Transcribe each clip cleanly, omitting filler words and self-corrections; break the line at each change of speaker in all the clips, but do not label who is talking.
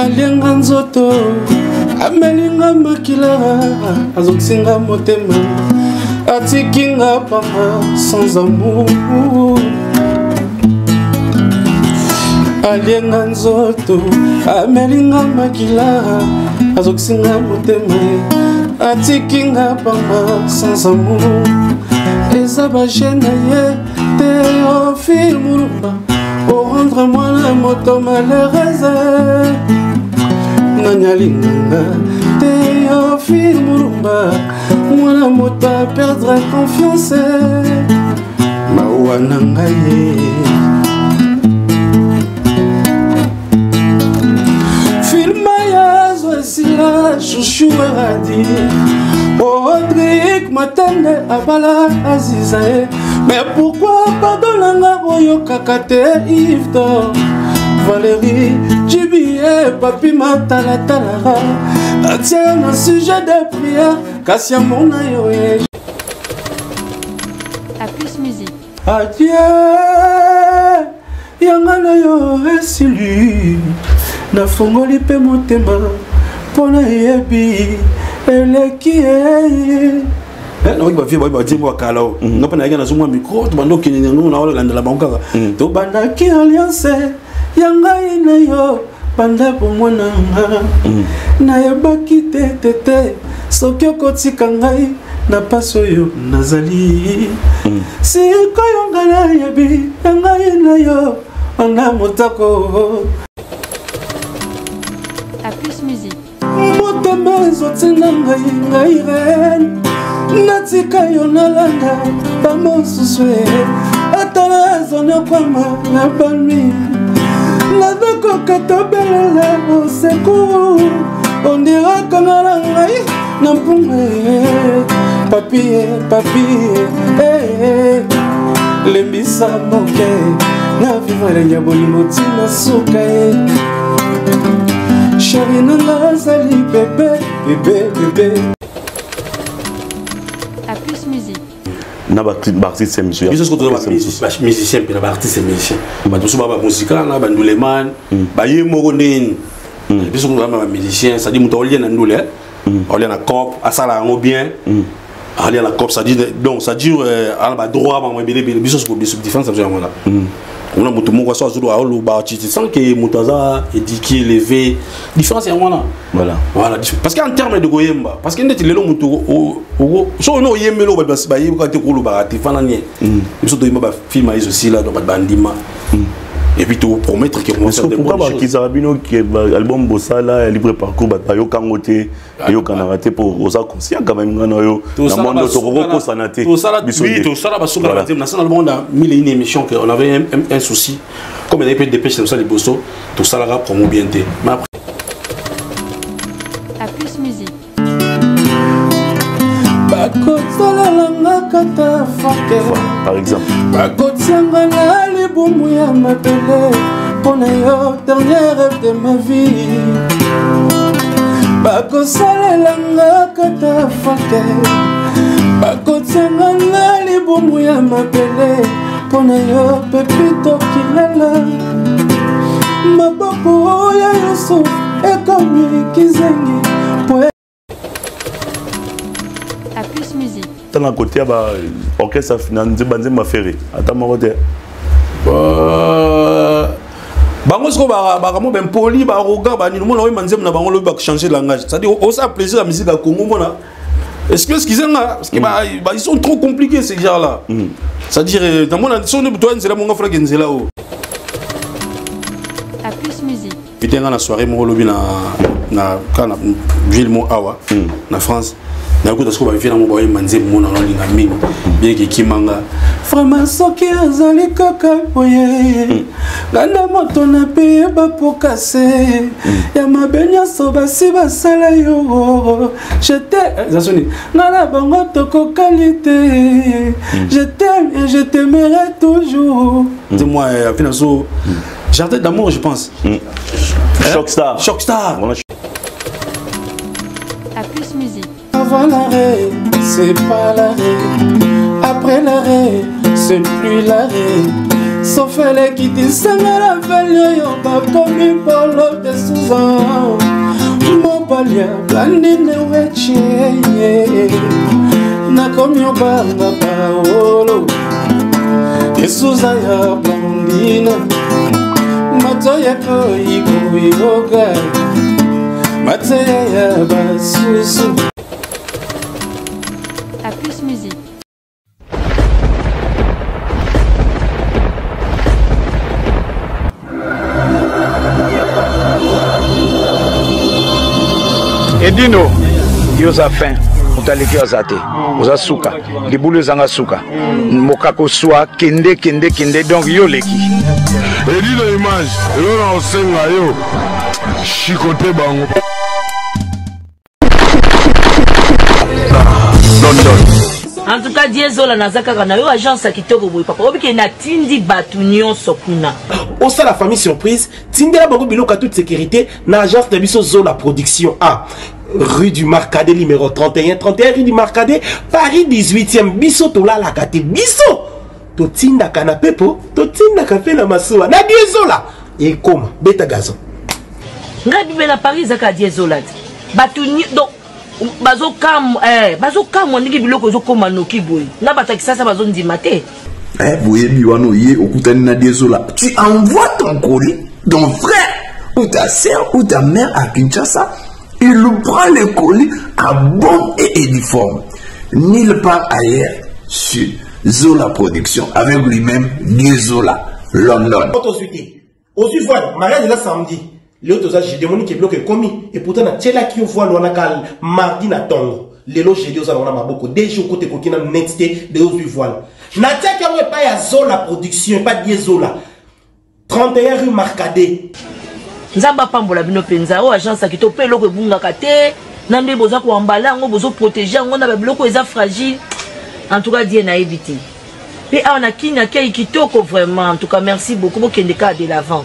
Alienga nzoto, amelinga makila, azokisi nga motema, atiki nga pamba sans amour. Alienga nzoto, amelinga makila, azokisi nga motema, atiki nga pamba sans amour. Eza baje na ye Théophile Mulumba, orendre mwana moto malheureuse. Nani alinganga Théophile Mulumba, mwana moto a perdre confiance, mawa na ngai. Filma ya zwa esila chouchou eradi Rodrigue Matende abala Aziza ye. Mais pourquoi pardon nanga oyokaka te Yves Dor Valérie Jibie Papi Matalatalaka atia na sujet de prière kasi amona yo ye.
A plus musique.
Adieu yanga na yo esili, nafongoli mpe motema mpo nayebi eleki ye. Nakoki bavie bayebi badiembo ya kala o nga mpe nayaki nazomwa micro, tobanda okende yango na olandela bango kaka. Tobandaki alliance ya ngai na yo banda bomwana nga, nayebaki te tete soki okotika ngai na pasi oyo nazali. Sikoyo ngai nayebi ya ngai na yo banda motako.
A plus musique.
Motema ezotinda ngai, ngai reine, natika yo nalanda bamosusu, ata nazonyokwama na banui, nazokoka tobelela osecour, ondiraka nga na ngai na mpunga. Papie papie, lembisa moke na vivre elengi ya bolingo ntina suka ye. Chéri nanga azali bebe bebe bebe.
A plus musique.
Na baartiste mosusu.
Biso soki toza bamusicien mpe na baartiste musicien, bato mosusu baa bamusika na banduleman baye moko ndeni. Biso toza bamusicien, c'est-à-dire moto aolia na ndule, aolia na cop, asala yango bien, aolia na cop, c'est-à-dire donc c'est-à-dire ala badroit bango ebele ebele. Biso soko biso différence biso yango wana. Omona moto moko aso azolo aoloba titi sans que moto aza éduqué, élevé. Différence yango wana.
Voilà.
Voilà, parce que en terme de koyemba, parce que ndeti lelo moto so ono oyembeli oyo bato bayebaka te kolobaka te fana nie. Biso toyemba bafilme ayezo osila, donc bato bandima et puis to promettre que
on va pourquoi bakisaka bino ke album bosala ya libre parcours, bato bayokango te, eyokanaka te, po oza conscient quand même nga na yo na mondo tokokokosana te.
Oui, tosala basuka na banzembo nasala bongo na mille et une émission que on avait un souci comme il y avait peu de dépêche tosala liboso, tosalaka promo bien te, mais après.
A plus musique.
Bakosalelanga kata forte.
Par exemple.
Bakotianga na libumu ya mabele mpo na yo, dernier rêve de ma vie. Bakosalelanga kata forte, bakotianga na libumu ya mabele mpo na yo, pepito kilala. Maboko ya Yusuf ekomi kizengi po.
A plus musique.
Tanga côté ya ba orchestre na nzemba nzemba Ferré ata moko te.
Bango siko bakamo bempoli, baarrogant, banini. Mona oyemba nzembo na bango, lobi bachanger langage, c'est-à-dire osala plaisir ya musique ya Congo. Mona est-ce que excusez nga, parce que bah, ils sont trop compliqués, ces gens là. C'est-à-dire namona so ne toya nzela monga frake nzela o.
A plus musique.
Pite nga na soirée moko lobi na ka na ville mo awa na France, nayokuta sikoyo bavie nango bayemba nzembo mona naolinga mingi, bien ke ekimanga
vraiment. Soki azali kaka boye, nga nde moto napeye bapokase ya mabe nyonso basi basala yo. Je t'aime zasoni nga na bango tokokali te. Je t'aime et je t'aimerai toujours.
Nzembo ya afi na so Jardin d'amour, je pense.
Choc Star.
Choc Star.
Voilà.
A plus musique.
Avant l'arrêt, c'est pas l'arrêt. Après l'arrêt, c'est plus l'arrêt. Sauf elle qui dit ça la valeur, pas comme une polo de Souza. Ya Blandine Wechi, nakomi obanga Paolo Esuza ya Blandine, moto ya koyikoyoka mateya ya basusu.
A plus musique.
Edino, yo oza fin, moto aleki aza te, oza suka, libulu ezanga suka, mokako swa kende kende kende, donc yo oleki.
Edino image, eloko na kosenga yo, chicote bango.
London.
En tout cas, Diezola naza kaka na yo agence ya kitoko boye papa. Obike natindi bato nyonso kuna.
Osala famille surprise, tindela bango biloko ya toute sécurité na agence na biso Zola Production A. Rue du Marcadet numéro 31, 31 rue du Marcadet, Paris 18e. Biso tolalaka te, biso totindaka na pepo, totindaka pe na masuwa. Na Diezola ekoma beta gazon.
Ngai bibe na Paris ezaka Diezola te. Bato donc bazokamwa bazokamwa ndenge biloko ezokoma noki boye. Na bato ya Kisasa bazondima te.
Boyebi wana oye okutani na Diezola, tu envoies ton colis, ton frère ou ta sœur ou ta mère à Kinshasa, il prend le colis à bon et uniforme. Nulle part ailleurs sur Zola Production avec lui-même Diezola London.
Ozwi voile, mariage eza samedi. Lelo toza jeudi, omoni ke biloko ekomi et pourtant natielaki yo voile wana ka mardi na tongo. Lelo jeudi oza nango na maboko. Deux jours kote ekoki nanu net te, lelo ozwi voile. Natiaki yango epai ya Zola Production, epai Diezola. 31 rue Marcadet.
Nzambe apambola bino mpenza. Oyo agence ya kitoko mpe eloko ebungaka te. Na nde boza koambala yango, bozo protéger yango na ba biloko eza fragile. En tout cas, Dieu nayebi te. Pe awa na Kin accueil kitoko vraiment. En tout cas, merci beaucoup. Bokende kaka de l'avant.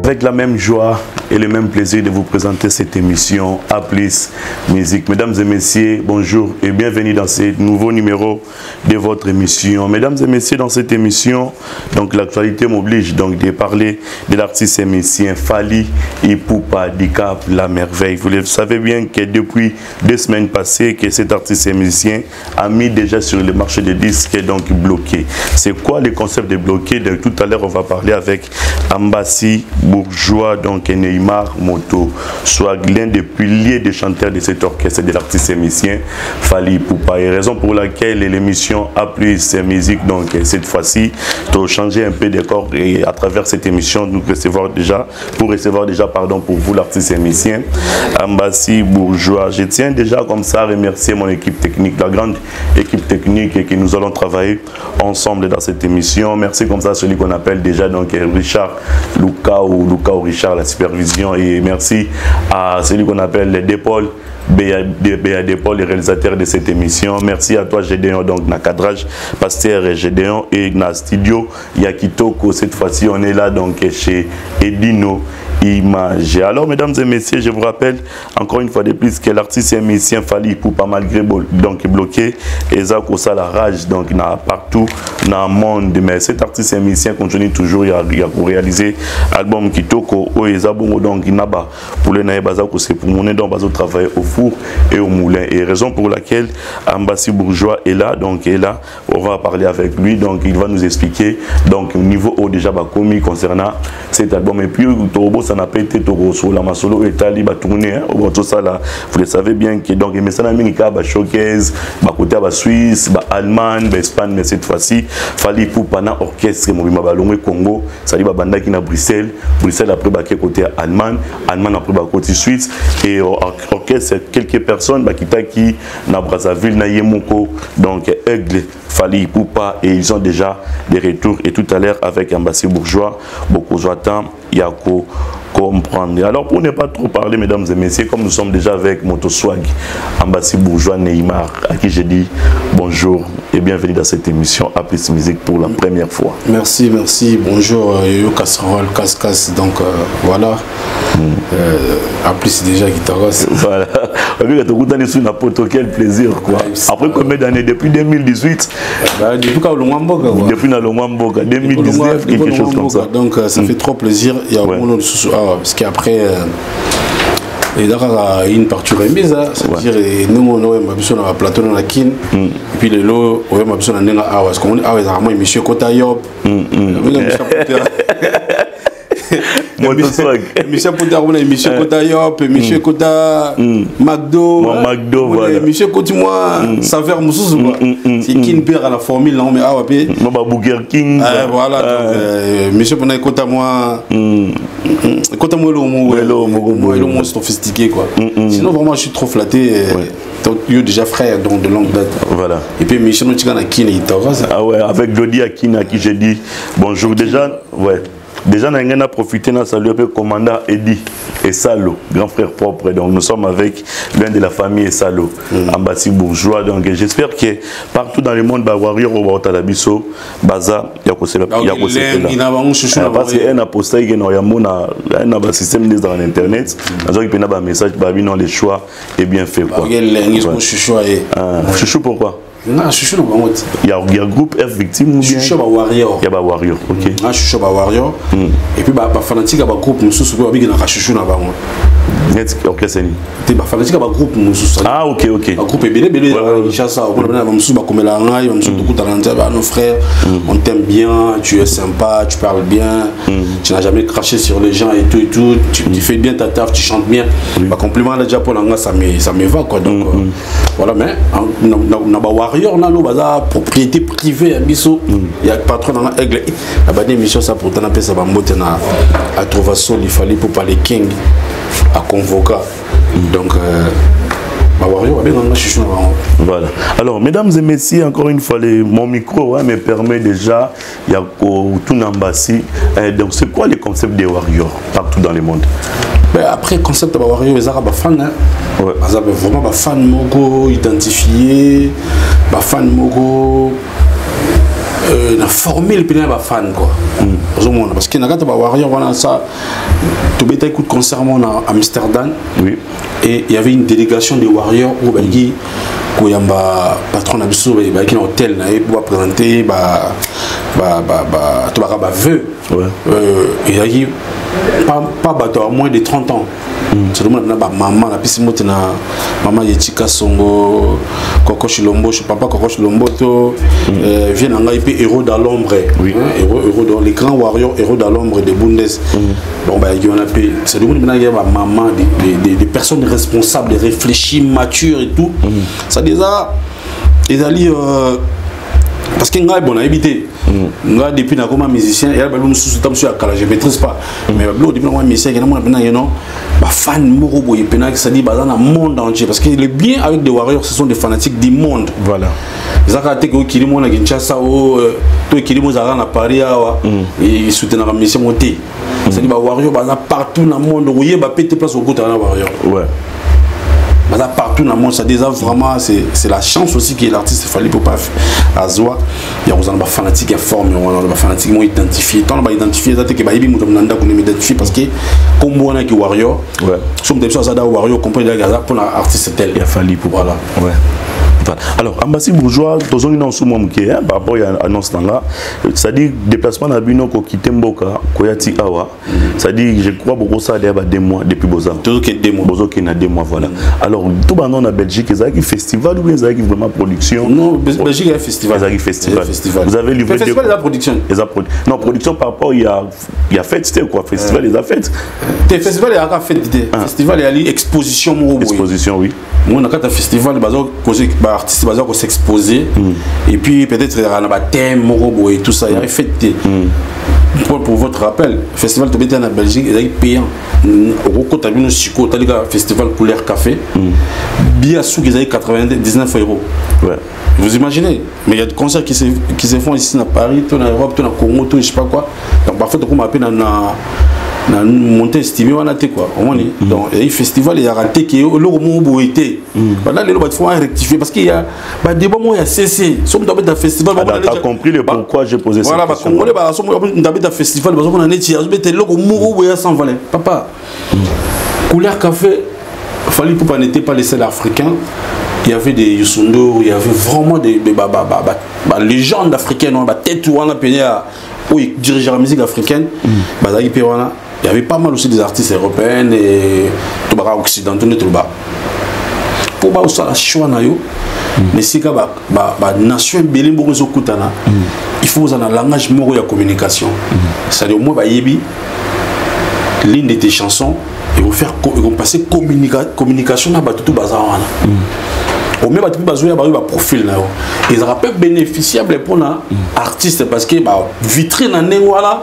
Avec la même joie et le même plaisir de vous présenter cette émission A plus Musique. Mesdames et messieurs, bonjour et bienvenue dans ce nouveau numéro de votre émission. Mesdames et messieurs, dans cette émission, donc l'actualité m'oblige donc de parler de l'artiste musicien Fally Ipupa Dicap La Merveille. Vous le savez bien que depuis 2 semaines passées, que cet artiste musicien a mis déjà sur le marché des disques donc bloqué. C'est quoi le concept de bloqué? Donc, tout à l'heure, on va parler avec Ambassy Bourgeois, donc Neymar Moto, soit l'un des piliers des chanteurs de cet orchestre de l'artiste musicien Fally Ipupa. Et raison pour laquelle l'émission A plus Musique, donc cette fois-ci, pour changer un peu de corps et à travers cette émission, nous recevoir déjà, pour recevoir déjà, pardon, pour vous l'artiste musicien Ambassy Bourgeois. Je tiens déjà comme ça à remercier mon équipe technique, la grande équipe technique et que nous allons travailler ensemble dans cette émission. Merci comme ça à celui qu'on appelle déjà donc Richard Luka ou Luka ou Richard la supervision, et merci à celui qu'on appelle Dépol BAD Paul, le réalisateur de cette émission. Merci à toi Gédéon, donc na cadrage Pasteur Gédéon et na studio Yakitoko. Cette fois-ci on est là donc chez Edino Image. Alors mesdames et messieurs, je vous rappelle encore une fois de plus que l'artiste et musicien Fally Ipupa malgré donc bloqué et ça cause la rage donc na partout dans le monde, mais cet artiste et musicien continue toujours à réaliser album Kitoko oyo eza bongo donc naba pour les naye baza ko se pour monnaie donc bazo travailler au four et au moulin, et raison pour laquelle Ambassy Bourgeois est là, donc est là, on va parler avec lui, donc il va nous expliquer donc au niveau haut déjà bakomi concernant cet album. Et puis Torobo ça n'a pas été Torobo sur la masolo et Tali ba tourner, hein, au tout ça là, vous le savez bien que donc mais ça n'a mis ba showcase ba côté ba Suisse ba Allemagne ba Espagne, mais cette fois-ci Fally Ipupa na orchestre mobima ba longwe Congo, ça dit ba banda qui na Bruxelles, Bruxelles après ba côté Allemagne, Allemagne après ba côté Suisse, et orchestre quelques personnes ba kita qui na Brazzaville na Yemoko donc Aigle Fally Ipupa, et ils ont déjà des retours. Et tout à l'heure avec Ambassy Bourgeois, beaucoup de Yako comprendre. Alors pour ne pas trop parler, mesdames et messieurs, comme nous sommes déjà avec Motoswag, Ambassy Bourgeois Neymar, à qui j'ai dit bonjour. et bienvenue dans cette émission A Plus Musique pour la première fois.
Merci, merci. Bonjour euh, Yo Casserole, Casse Casse. Donc euh, voilà. Mm. Euh, A Plus déjà guitariste.
Voilà. Quel plaisir quoi. Après combien d'années Depuis 2018
bah, Depuis quand Mboka
quoi. Depuis Mboka, 2019, quelque chose comme ça.
Donc ça mm. fait trop plaisir. Il y a ouais. ah, parce qu'après eza kaka une partie remise c'est-à-dire ndenge oyo oyamba biso na baplateau na kin mm. et puis lelo oyamba biso na ndenge awa parce que awa ezalaka mwa émission ekota yop mm, mm. émission pota kuna émission kota yop émission kota macdo
macdo voilà
émission koti mwa saveur mosusu quoi c'est kin mpe na formule nango mais awa mpe
mwa ba Burger King
voilà donc émission mpona ekota mwa ekota mwa eloko moko eloko moko sophistiqué quoi sinon vraiment je suis trop flatté yo déjà frère donc de longue date
voilà
et puis émission notika na kini itoka
ah ouais avec Dodi Akina à qui j'ai dit bonjour déjà ouais Déjà, on a profité de saluer le commandant Eddy Essalo, grand frère propre. Donc, nous sommes avec l'un de la famille Essalo, mm. Ambassi bourgeois. Donc, j'espère que partout dans le monde, bah, Warrior, Biso, Baza, Yakosela, Parce que un apostat, il y a un système dans l'internet. Donc, il y a un message, bah, non, le choix est bien fait. Quoi. Chouchou, pourquoi
Non, chouchou na bango te.
Il y a, il y a groupe F victime ou bien
Chouchou ba warrior.
Il y a ba warrior, OK.
Ah chouchou ba warrior. Mm. Et puis ba ba fanatique ba groupe mususu pe babiki na chouchou na bango.
Net orchestre ni.
Te ba fanatique ba groupe mususu.
Ah OK OK.
Ba groupe ebele ebele na Kinshasa, okona bana ba mususu ba komela ngai, ba mususu tokutana na nzaba nos frères, on t'aime bien, tu es sympa, tu parles bien, tu n'as jamais craché sur les gens et tout et tout, tu, tu fais bien ta taf, tu chantes bien. Ba compliment là déjà pour nga ça me ça me va quoi. Donc voilà mais na ba warrior nano baza propriété privée ya biso ya patron nanga aigle na bandi émission ça pourtant napesa bambote na atrouva sol il fallait pour parler king a convoca donc euh,
voilà. Alors, mesdames et messieurs, encore une fois, les, mon micro hein, me permet déjà, il y a tout Nambassi. Donc, c'est quoi le concept des warriors partout dans le monde?
Ben, après, concept des warriors, ils ont fan. Hein. Ouais. Ils ont vraiment fan moko identifié, fan moko. Euh, na formule pena ba fan quoi. Mm. Parce que na kata ba warrior wana ça tobeta écoute concert na Amsterdam.
Oui.
Et il y avait une délégation de warriors où baliki koyamba patron na biso baliki na hôtel na ye pour présenter ba ba ba ba to ba vœux.
Ouais.
Euh, ezalaki pas pas bato à moins de 30 ans. Seulement na ba maman na pisi moto na maman Yetika Songo Coco Chilombo papa Coco Chilombo to euh, vient na ngai pe héros dans l'ombre.
Oui.
Hein, héros héros dans les grands warriors héros dans l'ombre de Bundes. Bon bah il y en a pe c'est le monde maintenant il y a ba maman des, des, des personnes responsables réfléchies matures et tout. Ça déjà ezali euh, parce que ngai bon nayebi te ngai depuis nakoma musicien eya babi mosusu ta mosusu ya kala je maîtrise pas mais babiloko depuis nakoma musicien kena mona mpena yeno bafan moko boye mpena c'est-à-dire baza na monde entier parce que le bien avec des warriors ce sont des fanatiques du monde.
Voilà.
Eza kaka te ke okili moko na Kinshasa o to ekili mo ezalaka na Paris awa esoutenaka musicien mo te, c'est-à-dire bawarrior baza partout na monde, okoyeba pe te place okutaka na warrior.
Ouais.
Baza partout dans le monde, ça déjà vraiment c'est la chance aussi que l'artiste Fally Ipupa azwa ya kozala ba fanatique ya forme wana, ba fanatique mo identifié tant ba identifié eza te ke bayebi moto na ndako ne identifié parce que kombo wana ki warrior.
Ouais.
So moto biso aza da warrior comprendre aza mpona artiste tel.
Il a fallu pour
voilà.
Ouais. Voilà. Alors, Ambassi Bourgeois, tozongi na nsumu moke hein, par rapport à annonce nanga, c'est-à-dire déplacement na bino ko quitter mboka koyati awa, c'est-à-dire je crois beaucoup ça d'ailleurs 2 mois depuis Boza.
Tozoke 2 mois.
Bozoke na 2 mois voilà. Alors tout bando na Belgique, ezalaki festival ou bien ezalaki vraiment production?
Non, Belgique il y a festival.
Ezalaki festival.
Festival.
Vous avez livré
festival la production.
Eza non, production par rapport il y a fête c'était quoi festival eza fête.
Te festival il y a fête te. Festival il y a exposition moko.
Exposition oui.
Moi na kata festival bazo causer ba artiste bazo ko s'exposer et puis peut-être il y a un thème moko boye tout ça il y a fête te. Pour votre rappel, festival tobeta na Belgique ezalaki payant. Okokota bino sikoyo otalika festival couleur café bien soki ezalaki 99 euros.
Ouais.
Vous imaginez? Mais il y a des concerts qui se font ici à Paris, tout en Europe, tout en Congo, tout je sais pas quoi. Donc parfois, on m'appelle na Na monte estimé wana te quoi, omoni. Donc eyi festival ezalaka te ke eloko moko boye te. Banda lelo bato faut rectifier, parce que ya badébat moko ya cc, so moto abeta festival.
T'as compris le pourquoi j'ai posé
cette question. Voilà, bacongolais, so moto abeta festival, bazomona neti azobeta eloko moko boye sans valeur. Papa, Couleur Café, Fally Ipupa n'était pas le seul Africain. Il y avait des Youssou N'Dour, il y avait vraiment des bah, bah, bah, bah, légendes africaines, bah, tête wana pene oyo dirigeait la musique africaine. Bazalaki mpe wana. Il y avait pas mal aussi des artistes européens et to baka occidentaux nde toloba mpo baosala choix na yo. Na esika banation ebele mbongo ezokutana, il faut ozala na langage moko ya communication, c'est-à-dire au moins bayebi l'une de tes chansons ekofaire ekopasser communication na bato to baza wana. Omie bato mpe bazoya, baoyo baprofil na yo ezalaka mpe bénéficiable mpona artiste, parce que bavitrine na ndenge wana,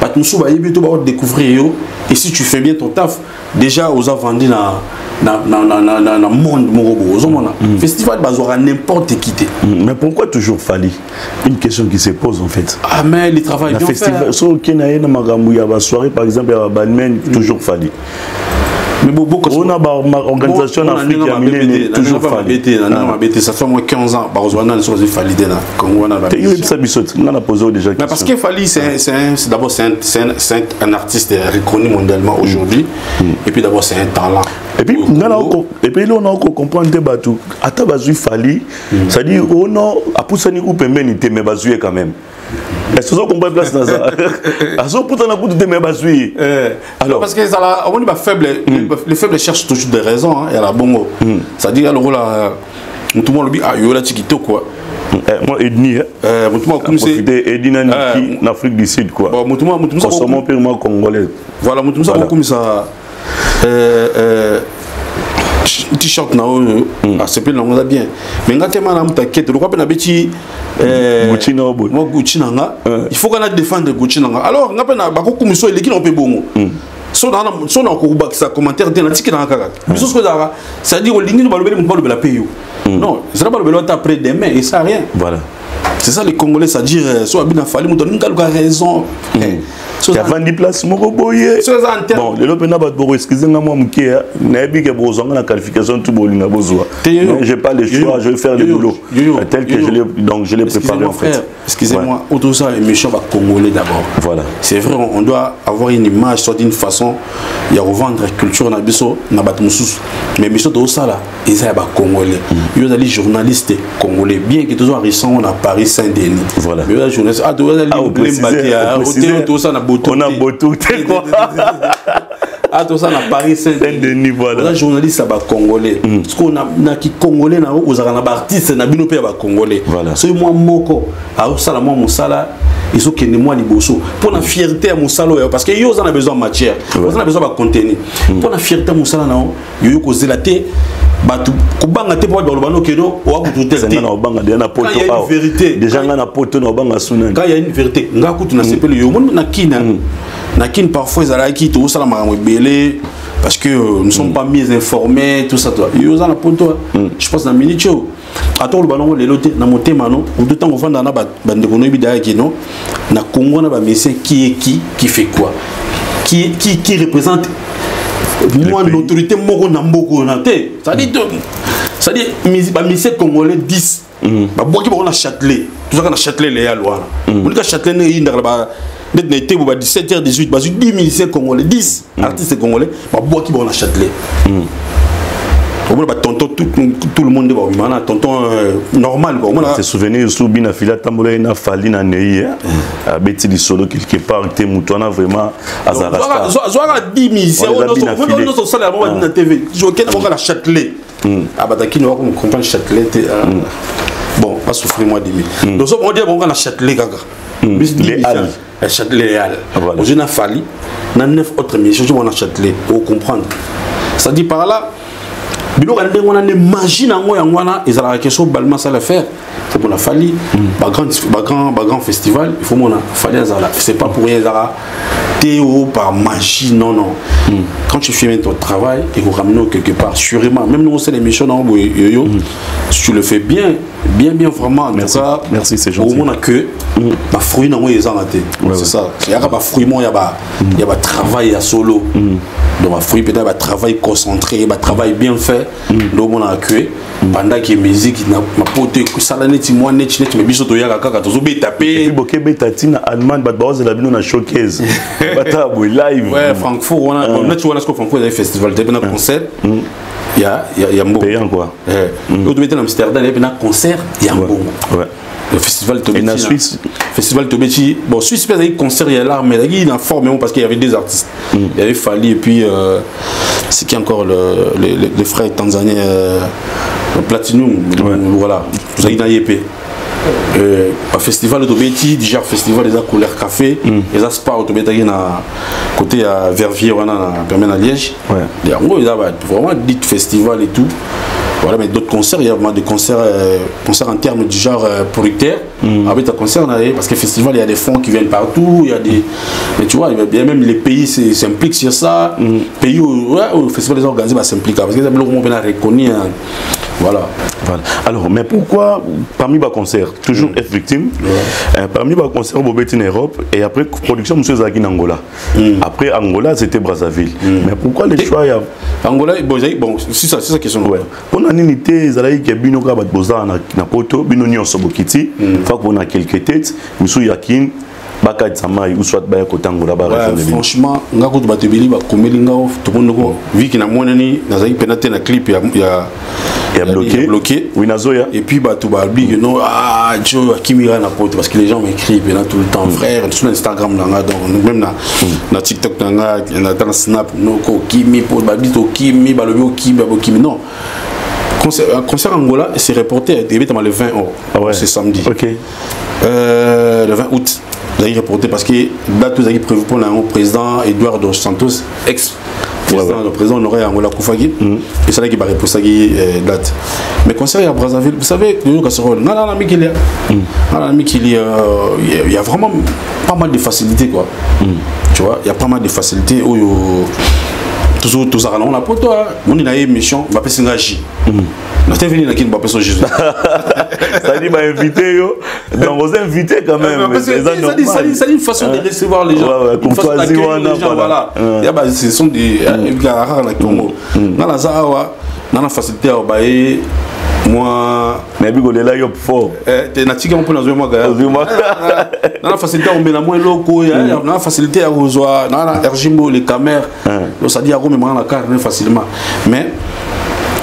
bato mosusu bayebi to baodécouvrir yo. Et si tu fais bien ton taf, déjà oza vendu na monde moko boye. Ozomona festival bazwaka n'importe qui te.
Mais pourquoi toujours Fally? Une question qui se pose en fait.
Ah mais le travail
Na
bien
festival
fait.
So okei na ye na makambo ya basoirée, par exemple ya Balmain, toujours Fally.
Mais bon, beaucoup
On a ba organisation en Afrique ya minene, toujours Fally.
Na ndenge mabe te, ça fait moins 15 ans bakozwa nani soki azwi Fally te na Congo wana?
Te, yo yebisa biso, nga na pose déjà.
Mais parce que Fally, c'est d'abord c'est un artiste reconnu mondialement aujourd'hui. Et puis d'abord, c'est un talent.
Et puis nga na et puis eloko na okocomprendre te, bato ata bazwi Fally, c'est-à-dire ono apusani ku pembeni te, mais bazwi ye quand même. Est-ce que ozo place naza azoputana kutu te, mais bazwi ye?
Alors, parce que ça, on dit faible, les faibles cherchent toujours des raisons, hein, et la bongo. C'est-à-dire, le rôle, tout le monde dit, ah, yo la kitoko quoi.
Moi ethnie, hein.
Moto moko akumisi
profiter ethnie na niki en Afrique du Sud quoi.
Bon, moto moko
consommons purement congolais.
Voilà, moto moko akumisa t-shirt na oyo, asepeli nango, eza bien. Mais nga te, mana moto akete lokwa mpe nabeti
Gucci na boye.
Mwa Gucci na nga, il faut kana défendre Gucci na nga. Alors nga mpe bakokumisa oyo eleki nango mpe bongo. So na kokobakisa commentaire te, natiki nanga kaka. Biso soki ezalaka, c'est-à-dire olingi no balobeli, moto balobela mpe yo, non, ezala balobela ata après demain et ça rien.
Voilà.
C'est ça les Congolais, c'est-à-dire so abina Fally, moto alingi aluka raison.
Avandi place moko boye. Bon, lelo mpena bato boko excuse nga mwa moke, nayebi ke bozwanga na qualification tu bolinga bozwa. J'ai pas le choix, je vais faire le boulot tel que je l'ai, donc je l'ai préparé en fait.
Excusez-moi, autour ça émission ba Congolais d'abord.
Voilà.
C'est vrai, on doit avoir une image, soit d'une façon ya revendre culture na biso na bato mosusu, mais émission tozosala eza ya bacongolais. Yo ozali journaliste congolais, bien que tozo enrichissant na Paris Saint-Denis.
Voilà.
Mais oza journaliste, ah, tozali lemba te, tosala na boto.
On a boto te quoi.
Ah, tosala na Paris
Saint-Denis, voilà.
Oza journaliste ya bacongolais, parce que na kicongolais na yo ozalaka na baartiste na bino mpe ya bacongolais. Soki mwa moko azosala mwa mosala, ezokende mwa liboso mpo na fierté ya mosala oyo, parce que yo oza na besoin ya matière, oza na besoin ya bacontenu mpo na fierté ya mosala na yo. Yoyo kozela te, bato kobanga te mpo bato baloba nokeno owa kutu te.
Te, na obanga déjà na poto.
Awa vérité.
Déjà nga na poto na obanga sunani.
Quand il y a une vérité, nga kutu na sepeli. Yo omoni na Kine, na Kine parfois ezalaki tozosala makambo ebele parce que nous sommes pas mieux informés, tout ça. Toi yo oza na poto, je pense na minute oyo ata oloba nango lelo te na motema no oto ntango ovanda na bandeko noyebi dayaki no na Congo na bamusicien, qui est qui fait quoi, qui représente moi l'autorité moko na mboka na te. C'est-à-dire bamusicien congolais 10 babwaki bango na Châtelet. Tozalaka na Châtelet Léal wana, monika Châtelet ndenge eyindaka neti na etebo ba 17 h 18, bazwi 10 musiciens congolais, 10 artistes congolais, babwaki bango na Châtelet. Omona batonton, tout le monde nde babima na tonton normal quoi, omona.
Se souvenir su bina fila tambola ye na Fally na nei abeti lisolo quelque part te, moto wana vraiment azalaka.
Zwaka 10 musiciens nyonso osala yango badi na TV, okende bango na Châtelet. Abatakini wako comprendre Châtelet te. Bon, basouffrir moi 10 000, donc so bango dia bango na Châtelet kaka. Châtelet Léal, ozwi na Fally na 9 autres musiciens, ozwi bango na Châtelet, ocomprendre. C'est-à-dire par là biloko ya ndenge wana nde magie na yango, yango wana ezalaka question. Balma asala faire, faut mona Fally bagrand festival, il faut mona Fally azala. C'est pas pour rien, ezalaka te o par magie, non non. Quand tu fais bien ton travail et qu'on ramène quelque part, sûrement même nous c'est l'émission nango boye yoyo, si tu le fais bien. Bien, bien, vraiment. En
Merci.
tout cas,
Merci, c'est gentil.
Au moins, que ba fruit nango ezanga te. C'est ça. Il y a ba fruit mo, il y a ba il y a ba travail ya solo. Donc ba fruit peut-être ba travail concentré, ba travail bien fait. Donc on a que pendant que musique na ma pote sala neti moi neti neti mais biso toyaka kaka tozobeta
Et puis
pe.
bokebeta ntina Allemagne, bato baozela bino na showcase, bata boye live.
Ouais, Francfort, on a neti wana siko Francfort ezali festival te, mpe na concert ya mbongo.
Payant quoi.
Eh, oyo tobeti na Amsterdam epe na concert ya mbongo. Le festival tobeti
Et na Suisse?
Festival tobeti, bon, Suisse mpe ezalaki concert ya l'arme, ezalaki na forme moko parce qu'il y avait deux artistes. Il y avait Fally et puis c'est qui encore, les frères tanzaniens, le Platinum. Voilà, tozalaki na ye mpe. Festival tobeti déjà, festival eza Couleur Café, eza spa oyo tobetaki na côté ya Verviers wana, na permet na Liège. Yango eza vraiment dit festival et tout. Voilà, mais d'autres concerts, il y a vraiment des concerts, concerts en termes du genre producteur, avec un concert, parce que festival, il y a des fonds qui viennent partout, il y a des. Mais tu vois, il y a bien même les pays s'impliquent sur ça. Pays où, ouais, où le festival est organisé, bah, s'implique. Parce que ça, on a reconnu. Hein. Voilà.
Voilà. Alors, mais pourquoi, parmi vos concerts, toujours F Victime, parmi vos concerts, bobeti en Europe, et après, production, monsieur Zaki en Angola. Après Angola, c'était Brazzaville. Mais pourquoi les choix, il y a.
Angola, bon, bon, c'est ça question.
Ouais. Mpona nini te ezalaki ke bino kaka bato boza na poto, bino nyonso bokiti fa mpona quelque tête misusu ya Kine bakatisa mai ou soit baya kotangola?
Ouais, franchement, nga kutu bato ebele bakomeli nga, tomonoko viki namonani nazalaki mpena te na clip ya
Ya Bloqué.
Ya Bloqué.
Oui, nazoya.
Et puis bato balobi que non, ah, Joe akimi kaka na poto, parce que les gens m'écrivent mpena tout le temps, frère, sur Instagram na nga, donc même na TikTok na nga, na Snap, noko okimi po babi tokimi, balobi okimi, babokimi. Non, concert Angola, c'est reporté évidemment le 20 août.
Ah ouais.
C'est samedi. Le 20 août, vous avez reporté parce que date vous avez prévu pour le président Eduardo Santos, ex président, le président honoraire Angola akufaki, et c'est là qui va repousser date. Mais concert à Brazzaville, vous savez, nous casserole, non, non, non, Mikili, non, non, Mikili, il y a vraiment pas mal de facilités, quoi. Tu vois, il y a pas mal de facilités où toujours tozalaka nango na poto. Moni na ye émission, bapesi nga j na te veni na Kini, bapesi Jésus.
C'est-à-dire bainvité yo, donc aux invités quand même.
C'est une façon de recevoir les gens,
ouais,
une façon
courtoisie
d'accueillir
wana,
les gens, voilà. Ya ba ce sont des rare na Congo. Nga naza awa nga na facilité awa baye moi.
Nayebi kolela yo fort.
Te, natiki yango mpo nazwi mwa gaya.
Ozwi mwa-
Na facilité ya komela mwa eloko, na facilité ya kozwa na rgimbo les camères, donc c'est-à-dire akomemaka na car facilement. Mais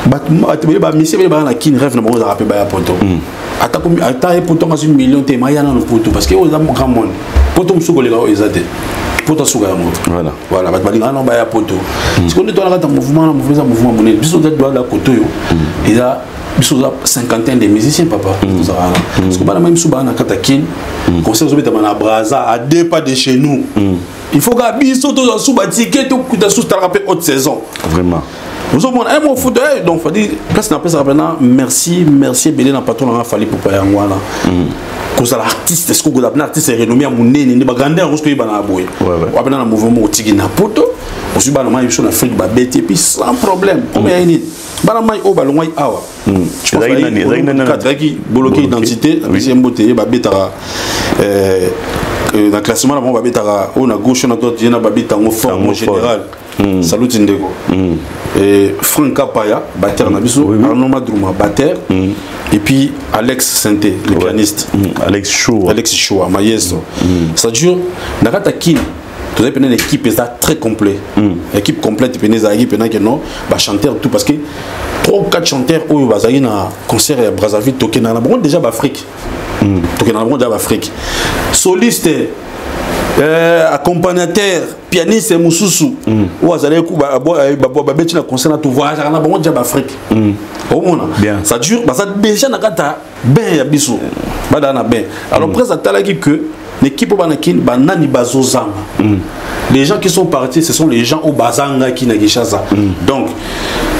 bato ebele, bamisie ebele baya na Kini, rêve na bango ezalaka mpe baya poto. Ata ata ye poto nga azwi million te, maya nano poto, parce que oyo eza grand monde. Poto mosusu koleka oyo eza te, poto asuka yango. Voilà, bato balingaka nano baya poto. Sikoyo nde towana kati ya mouvement na mouvement, eza mouvement monene. Biso toza dola koto oyo eza biso toza cinquantaine de musiciens, papa. Tozalaka wana parce que bana mai misu baa na kati ya Kine, concert ezobetama na Braza, à deux pas de chez nous. Il faut ka biso tozwa su batike, tokuta su talaka mpe haute saison. Ozomona mo foto. Donc fadi place na pesaka mpena merci, merci ebele na patron nanga Fally Ipupa. Yango wana kozala artiste, est-ce que kozala mpena artiste renommé ya monene nde bagrandeur yango soki oyebana na boye wapena na mouvement otiki na poto, ozwi bana mai biso na Afrique babeti et puis sans problème. Comme ya nini, bana mai oyo balongwai awa, je pense.
Ezalaki nani? Ezalaki nani?
Ezalaki Bloqué Identité, apesi ye mbote. Ye babetaka na classement na bango, babetaka oyo na gauche, oyo na droite, ye na babeta yango fort.
Yango
Mon
fort.
général, salut ndeko. Et Franck Kapaya, batteur na biso, Arnaud Madrouma, batteur, et puis Alex Synthé, le pianiste.
Alex Choua.
Alex Choua maestro. Ça dure na kati ya Kine. Tozali pene na équipe eza très complet, équipe complète pene ezalaki pena ke non, bachanteur tout, parce que trois ou quatre chanteurs oyo bazalaki na concert ya Brazzaville, tokendaka na bango déjà baafrique, tokendaka na bango déjà baafrique, soliste, accompagnateur, pianiste mosusu oyo azalaki babeti na concert na tovoyageaka na bango déjà baafrique. Omona, ça dure, baza déjà na kati ya bain ya biso, badaa na bain. Alors prince atalaki que l'équipe oyo bana Kini banani bazozanga. Les gens qui sont partis, ce sont les gens oyo bazangaki na Kinshasa. Donc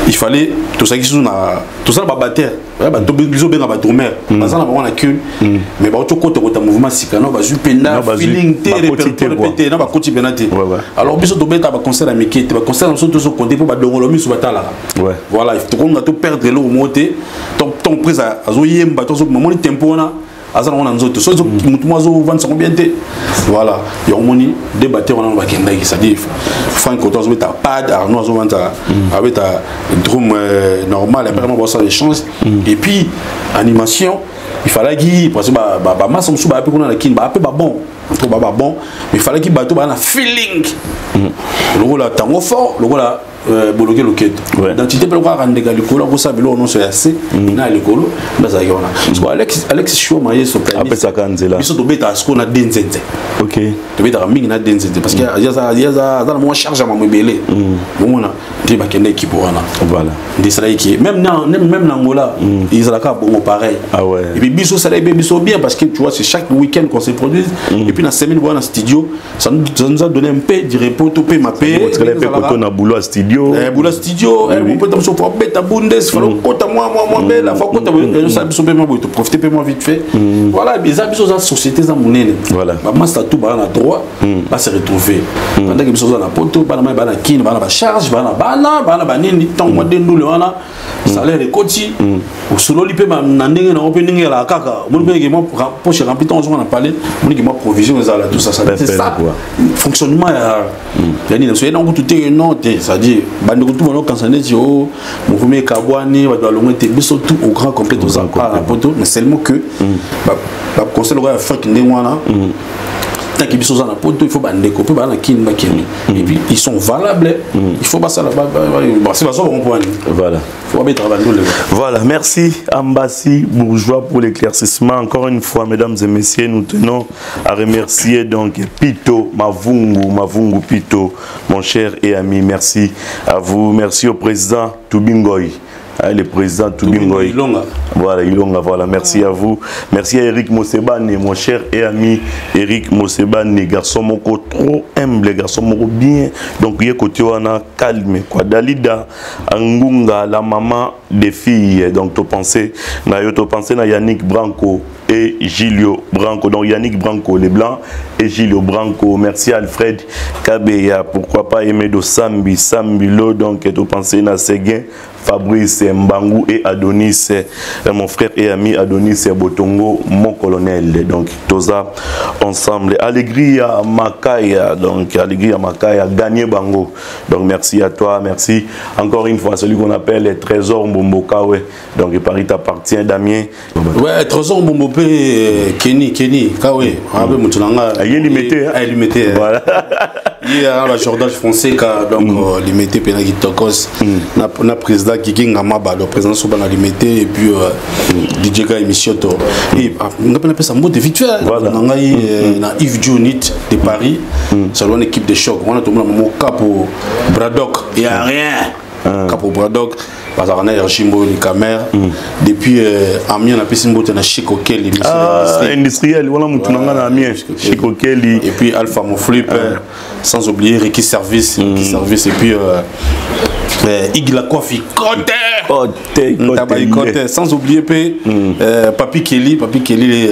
il fallait tozalaki susu na tozala babatteur, biso obenga badrummer, baza na bango na Kune, mais bauti okota mouvement sika no bazwi mpenza feeling te, répertoire mpe te, na bakoti mpena te. Alors biso tobeta baconcert ya mike te, baconcert na biso tozokonte mpo badongolo miso batalaka. Voilà, tokonga toperdre eloko moko te. Ntango prise azoyemba to azomoni tempo wana aza nango na nzoto so motu moko azovandisa ngo bien te. Voilà, yango moni de batteur wana bakendaki, c'est-à-dire Frank Koto azobeta pad, Arnaud azovandisa abeta drum normal, apparemment bosala échange. Et puis animation, il fallaki, parce que bamasa mosusu baya mpe kuna na Kini, baya mpe babon to ba bon, mais il fallaki bato baya na feeling lokola Tango Fort, lokola Boloke Loketo, identité mpe lokola kandeka likolo, akosala biloko nyonso ya se na ya likolo nde azalaki wana. Parce que Alex Shoma ye
apesaka nzela.
Biso tobetaka sikoyo na de nzenze. Tobetaka mingi na de nzenze parce que ye aza na mwa charge ya mambo ebele. Bomona nde bakende équipe wana. Nde esalaki même na Angola ezalaka bongo pareil. Et puis biso esalaki mpe biso bien parce que tu vois, c'est chaque week-end qu'on se produise et puis na semaine wana studio, ça nous a donné un peu du repos to mpe mape.
Otikala mpe koto na boulot ya studio.
Boulot studio, mopeta biso faut beta bundes, fallait kota mwa bela, faut kota osala biso mpe mwa boye, toprofite mpe mwa vite fait. Voilà, eza biso oza société eza monene, bamaster tout baa na droit base retrouver pendant que biso oza na Poto, bana mai baa na Kini, baa na bacharge, baa na bana, baa na banini. Ntango mwa de ndule wana salaire ekoti, osololi mpe na ndenge nango mpe ndenge ezalaka kaka, omoni mpe ke mwa poche rempli, ntango ozonga na palais, omoni ke mwa provision ezala, tout ça, ça c'est ça fonctionnement ya nini. So ye nango kutu te, non te, c'est-à-dire bandeko tu banokanisa neti o mouvement ekabwani, bato balongwe te. Biso tout au grand complet toza pas na Poto, mais seulement que baconseil lokola ya Frank ndenge wana, tant que biso oza na Poto, il faut bandeko mpe baa na Kini bakende et puis ils sont valables, il faut basala basi bazwa bango mpo wani. Faut babetaka bandole.
Voilà, merci Ambassi Bourgeois pour l'éclaircissement. Encore une fois, mesdames et messieurs, nous tenons à remercier donc Pito Mavungu, Mavungu Pito, mon cher et ami. Merci à vous. Merci au président Toubingoy. Hein, le président Toubingoy.
Ilonga.
Voilà, Ilonga, voilà. Merci à vous. Merci à Eric Mosebane, mon cher et ami Eric Mosebane, garçon moko trop humble, garçon moko bien. Donc, il y a côté wana calme, quoi. Dalida Angunga, la maman des filles. Donc, tu pensais, na yo, tu pensais na Yannick Branco et Gilio Branco. Donc, Yannick Branco, les Blancs, et Gilio Branco. Merci Alfred Kabeya. Pourquoi pas Emedo Sambi, Sambilo. Donc, tu pensais na Seguin, Fabrice Mbangu et Adonis, mon frère et ami Adonis Botongo, mon colonel. Donc, toza ensemble. Allegria Makaya, donc Allegria Makaya, gagné Bango. Donc, merci à toi, merci encore une fois, celui qu'on appelle Trésor Mbombokawe. Donc, Paris t'appartient, Damien.
Ouais, Trésor Mbombo pe, Kenny, Kenny, Kawe, abe mutu nanga.
Ah, il est limité, hein.
Ah, il est limité, hein. Il y a la Jordan français, donc limité pena qui tokos. Na président Kiki Ngamaba, donc président Soba na limité et puis DJ K émission to. Et nga pena pesa mbote vite fait. Na ngai na Yves Junit de Paris. C'est une équipe de choc. On a tout le monde capo Braddock, il y a rien. Capo Braddock. Bazalaka na Hergimbo Licamer depuis Amiens, napesi mbote na Chico Kelly.
Ah, industriel wana mutu na nga na Amiens, Chico Kelly.
Et puis Alpha Moflip, sans oublier Ricky Service, Ricky Service et puis Igla Kofi Kote.
Kote,
Ntabayi Kote, sans oublier pe Papi Kelly, Papi Kelly,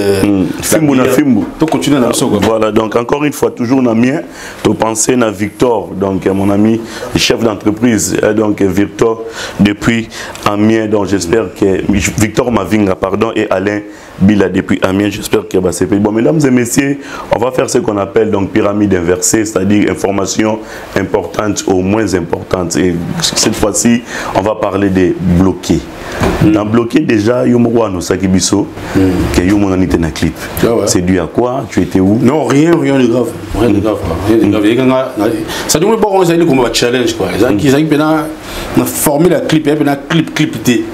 Fimbu na Fimbu.
To continuer na biso, quoi.
Voilà, donc encore une fois, toujours na Amiens, to penser na Victor, donc mon ami chef d'entreprise, donc Victor depuis Amiens, donc j'espère que Victor Mavinga, pardon, et Alain Bila depuis Amiens, j'espère que c'est bon. Mesdames et messieurs, on va faire ce qu'on appelle donc pyramide inversée, c'est-à-dire information importante ou moins importante. Et cette fois-ci, on va parler des bloqués. Dans bloqué déjà, yo moko ano saki biso, que yo mona nité na clip. C'est dû à quoi? Tu étais où?
Non, rien, rien de grave. Rien de grave, quoi. Rien de grave. Et quand ça dit bon, ça dit comme challenge, quoi. Ils ont pena na formule la clip, il y a clip clip T.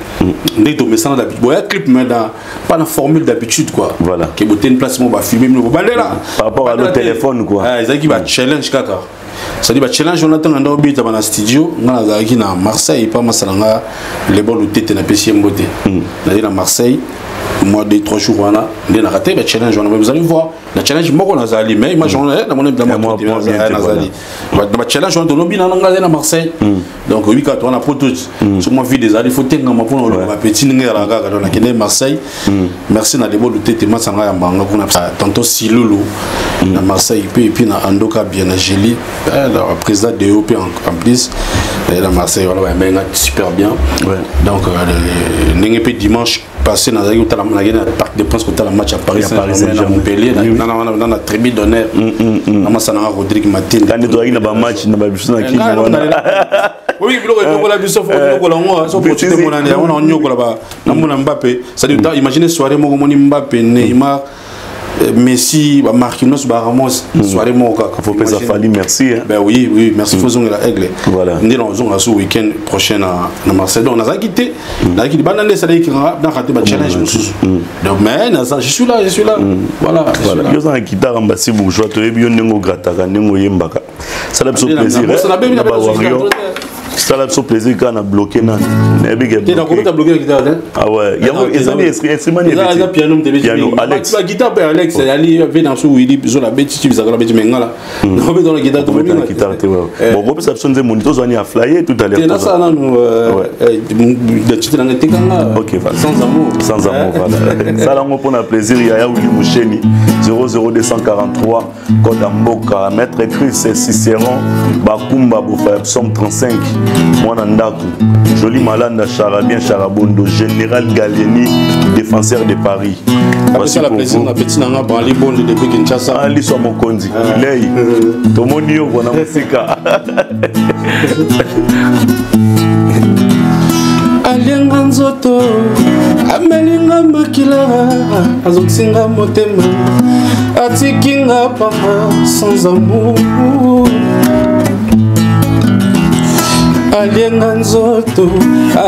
Ndé to mesana d'habitude. Bon, il y a clip mais dans pas la formule d'habitude, quoi. Qui boté une place mo ba filmer mo ba là.
Par rapport à le téléphone, quoi.
Ah, ils ont qui ba challenge kaka. Ça dit ba challenge on attend ndao bita na studio, nga nazalaki na Marseille pa masala nga le bon tete na pesi mbote. Na na Marseille moi 2 3 jours wana nde na raté ba challenge wana, vous allez voir la challenge moko nazali mais image on na mon na
Moi,
mon
moi, bien,
nazali.
Voilà.
Ba challenge on lobi na nga na Marseille. Donc oui, quand on a poto sur moi vie des allées faut tenga ma pona ba petit nga la kaka donc na kende Marseille. Merci na lebo tete masanga ya mbanga kuna tantôt Silulu na Marseille puis et puis na Andoka bien na Géli, le président de OP en plus et na Marseille, voilà, ouais, mais super bien. Donc ndenge pe dimanche passé nazalaki kotala, nakei na Parc des Princes kotala match ya Paris Saint-Germain na Montpellier, na tribune d'honneur na masa nanga Rodrigue Matinde.
Kandi tozalaki na bamatch na babiso na kini wana.
Oui, biloko enyokola biso, fo nyokola yango, so opportunité monani yango na nyokola namona Mbappe. C'est-à-dire, imagine soirée moko omoni Mbappe, Neymar, Messi, ba Marquinhos, ba Ramos, soirée moko kaka.
Faut pesa Fally merci, hein.
Ben oui, oui, merci, faut zongela Aigle.
Voilà.
Nde na ozonga so week-end prochain na Marseille. Donc nazalaki te, nazalaki libanda nde esalaki na raté ba challenge mosusu. Donc mais naza, je suis là, je suis là. Voilà, je suis
Voilà.
là.
Yo oza na guitare, Ambasi Bourgeois, toyebi yo ndenge ogrataka, ndenge oyembaka. Sala biso plaisir, hein, na ba warrior. Sala biso plaisir kaka na bloqué nani. Nayebi ke
Te, nakobeta bloqué na guitare te.
Ah ouais, yango ezali instrument nini?
Eza piano mte.
Piano Alex.
Ba guitare pe Alex ali ve na so Willy zo la beti ti bizaka la beti mengala. Nakobeta na guitare te.
Okobeta na guitare te, ouais. Bon, okopesa biso nzembo nini? Tozwani ya flyer tout à l'heure.
Te, nasala nanu identité nanga etekanga.
Ok, voilà.
Sans amour.
Sans amour, voilà. Sala yango mpona plaisir ya Willy Musheni 00243 code ya mboka. Maître Chris Cicéron Bakumba Bofa, psaume 35, mwana ndako Joli Malanda Charabien Charabondo, Général Gallieni, défenseur de Paris.
Voici la plaisir na petit nanga Branly Bonde depuis Kinshasa.
Ah, Liso Mokonzi. Lei. Tomoni yo kona musika.
Alienga nzoto, amelinga makila, azokisinga motema, atikinga pamba sans amour. Alienga nzoto,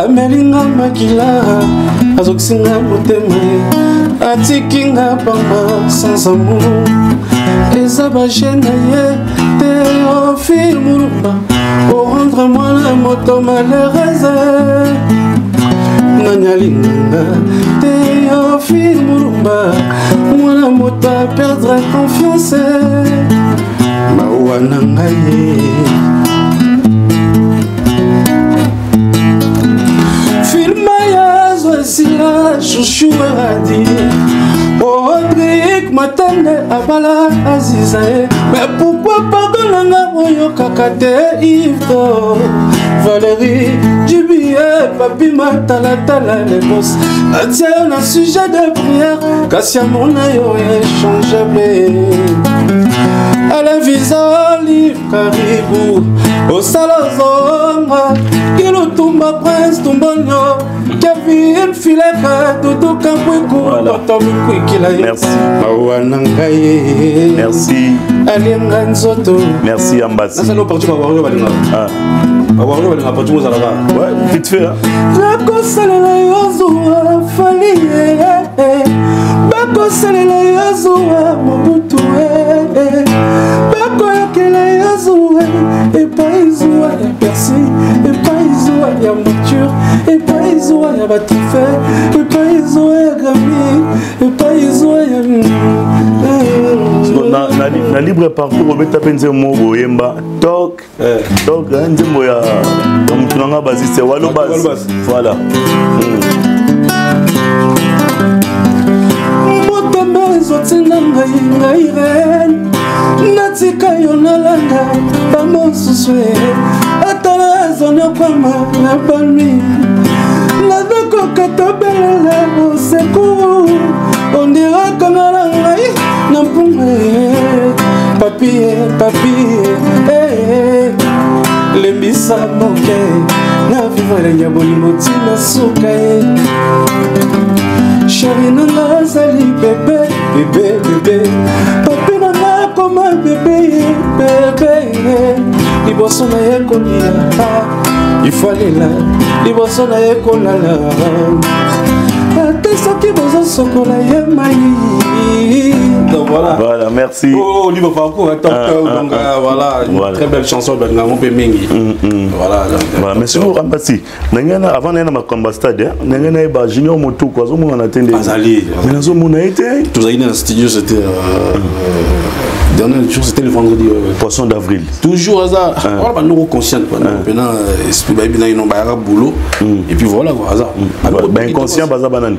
amelinga makila, azokisinga motema, atikinga pamba sans amour. Eza bagene ye te, ofil mulumba orendre mwana moto malheureuse. Nani alinganga te, ofil mulumba mwana moto aperdre confiance. Mawa na ngai, filma ya zwa esila, chouchou eradi Rodrigue Matende abala Aziza ye. Mais pourquoi pardon nanga oyokaka te? Yves Valérie Djibie Papi Matalatala, les boss atia yo na sujet de prière, kasi amour na yo échangeable. Alain Visa Olive Karibu osala ozonga Kilutumba Prince Tumbonyo Kevin Fileka Dudu Kampwiku.
Voilà.
Toto Mikwikila ye.
Merci.
Mawa na ngai.
Merci.
Alinga nzoto.
Merci Ambasi.
Nasala oparti ba warrior balinga.
Ah.
Ba warrior balinga parti mozalaka.
Ouais, vite fait, hein.
Nakosalela yo zuwa Fally, bakosalela yo zuwa Mobutu, bakoyokela yo zuwa epai zuwa ya Persi, epai zuwa ya monture, epai zuwa ya batrophée, epai zuwa ya Grammy, epai zuwa ya
Na libre parcours obeta mpe nzembo moko boyemba tok tok, hein, nzembo ya motu nanga basiste Walo Bas.
Walo Bas.
Voilà.
Motema ezotinda ngai, ngai reine, natika yo nalanda bamosusu e. Atala ezonyokwama na banui, nazokoka tobelela osecours, ondiraka nga na ngai na mpunga e. Papie papie, eh, lembisa moke na vivre elengi ya bolingo ntina suka ye. Chéri nanga azali bébé bébé bébé, papi nanga akoma bébé ye bébé. Liboso na ye kolia, ifalela liboso na ye kolala, ate soki bozosokola ye mai.
Donc voilà.
Voilà, merci.
Oh, libre parcours, hein, top,
Ah, ah,
donc
ah.
voilà, une
Voilà.
très belle chanson, balinga ngo mpe mingi. Voilà. Donc,
Voilà, mais sikoyo Ambasi, ndenge na avant naye na makambo ya stade, hein, ndenge nayeba Junior Motuku azomonana te nde.
Azali.
Mais nazomona ye te.
Tozalaki na studio, c'était dernier jour, c'était le vendredi, ouais.
Poisson d'avril.
Toujours aza wana bandoko consciente quoi. Donc maintenant esprit bayebi na ino bayaka boulot et puis voilà quoi, aza.
Ouais, ba inconscient baza banani?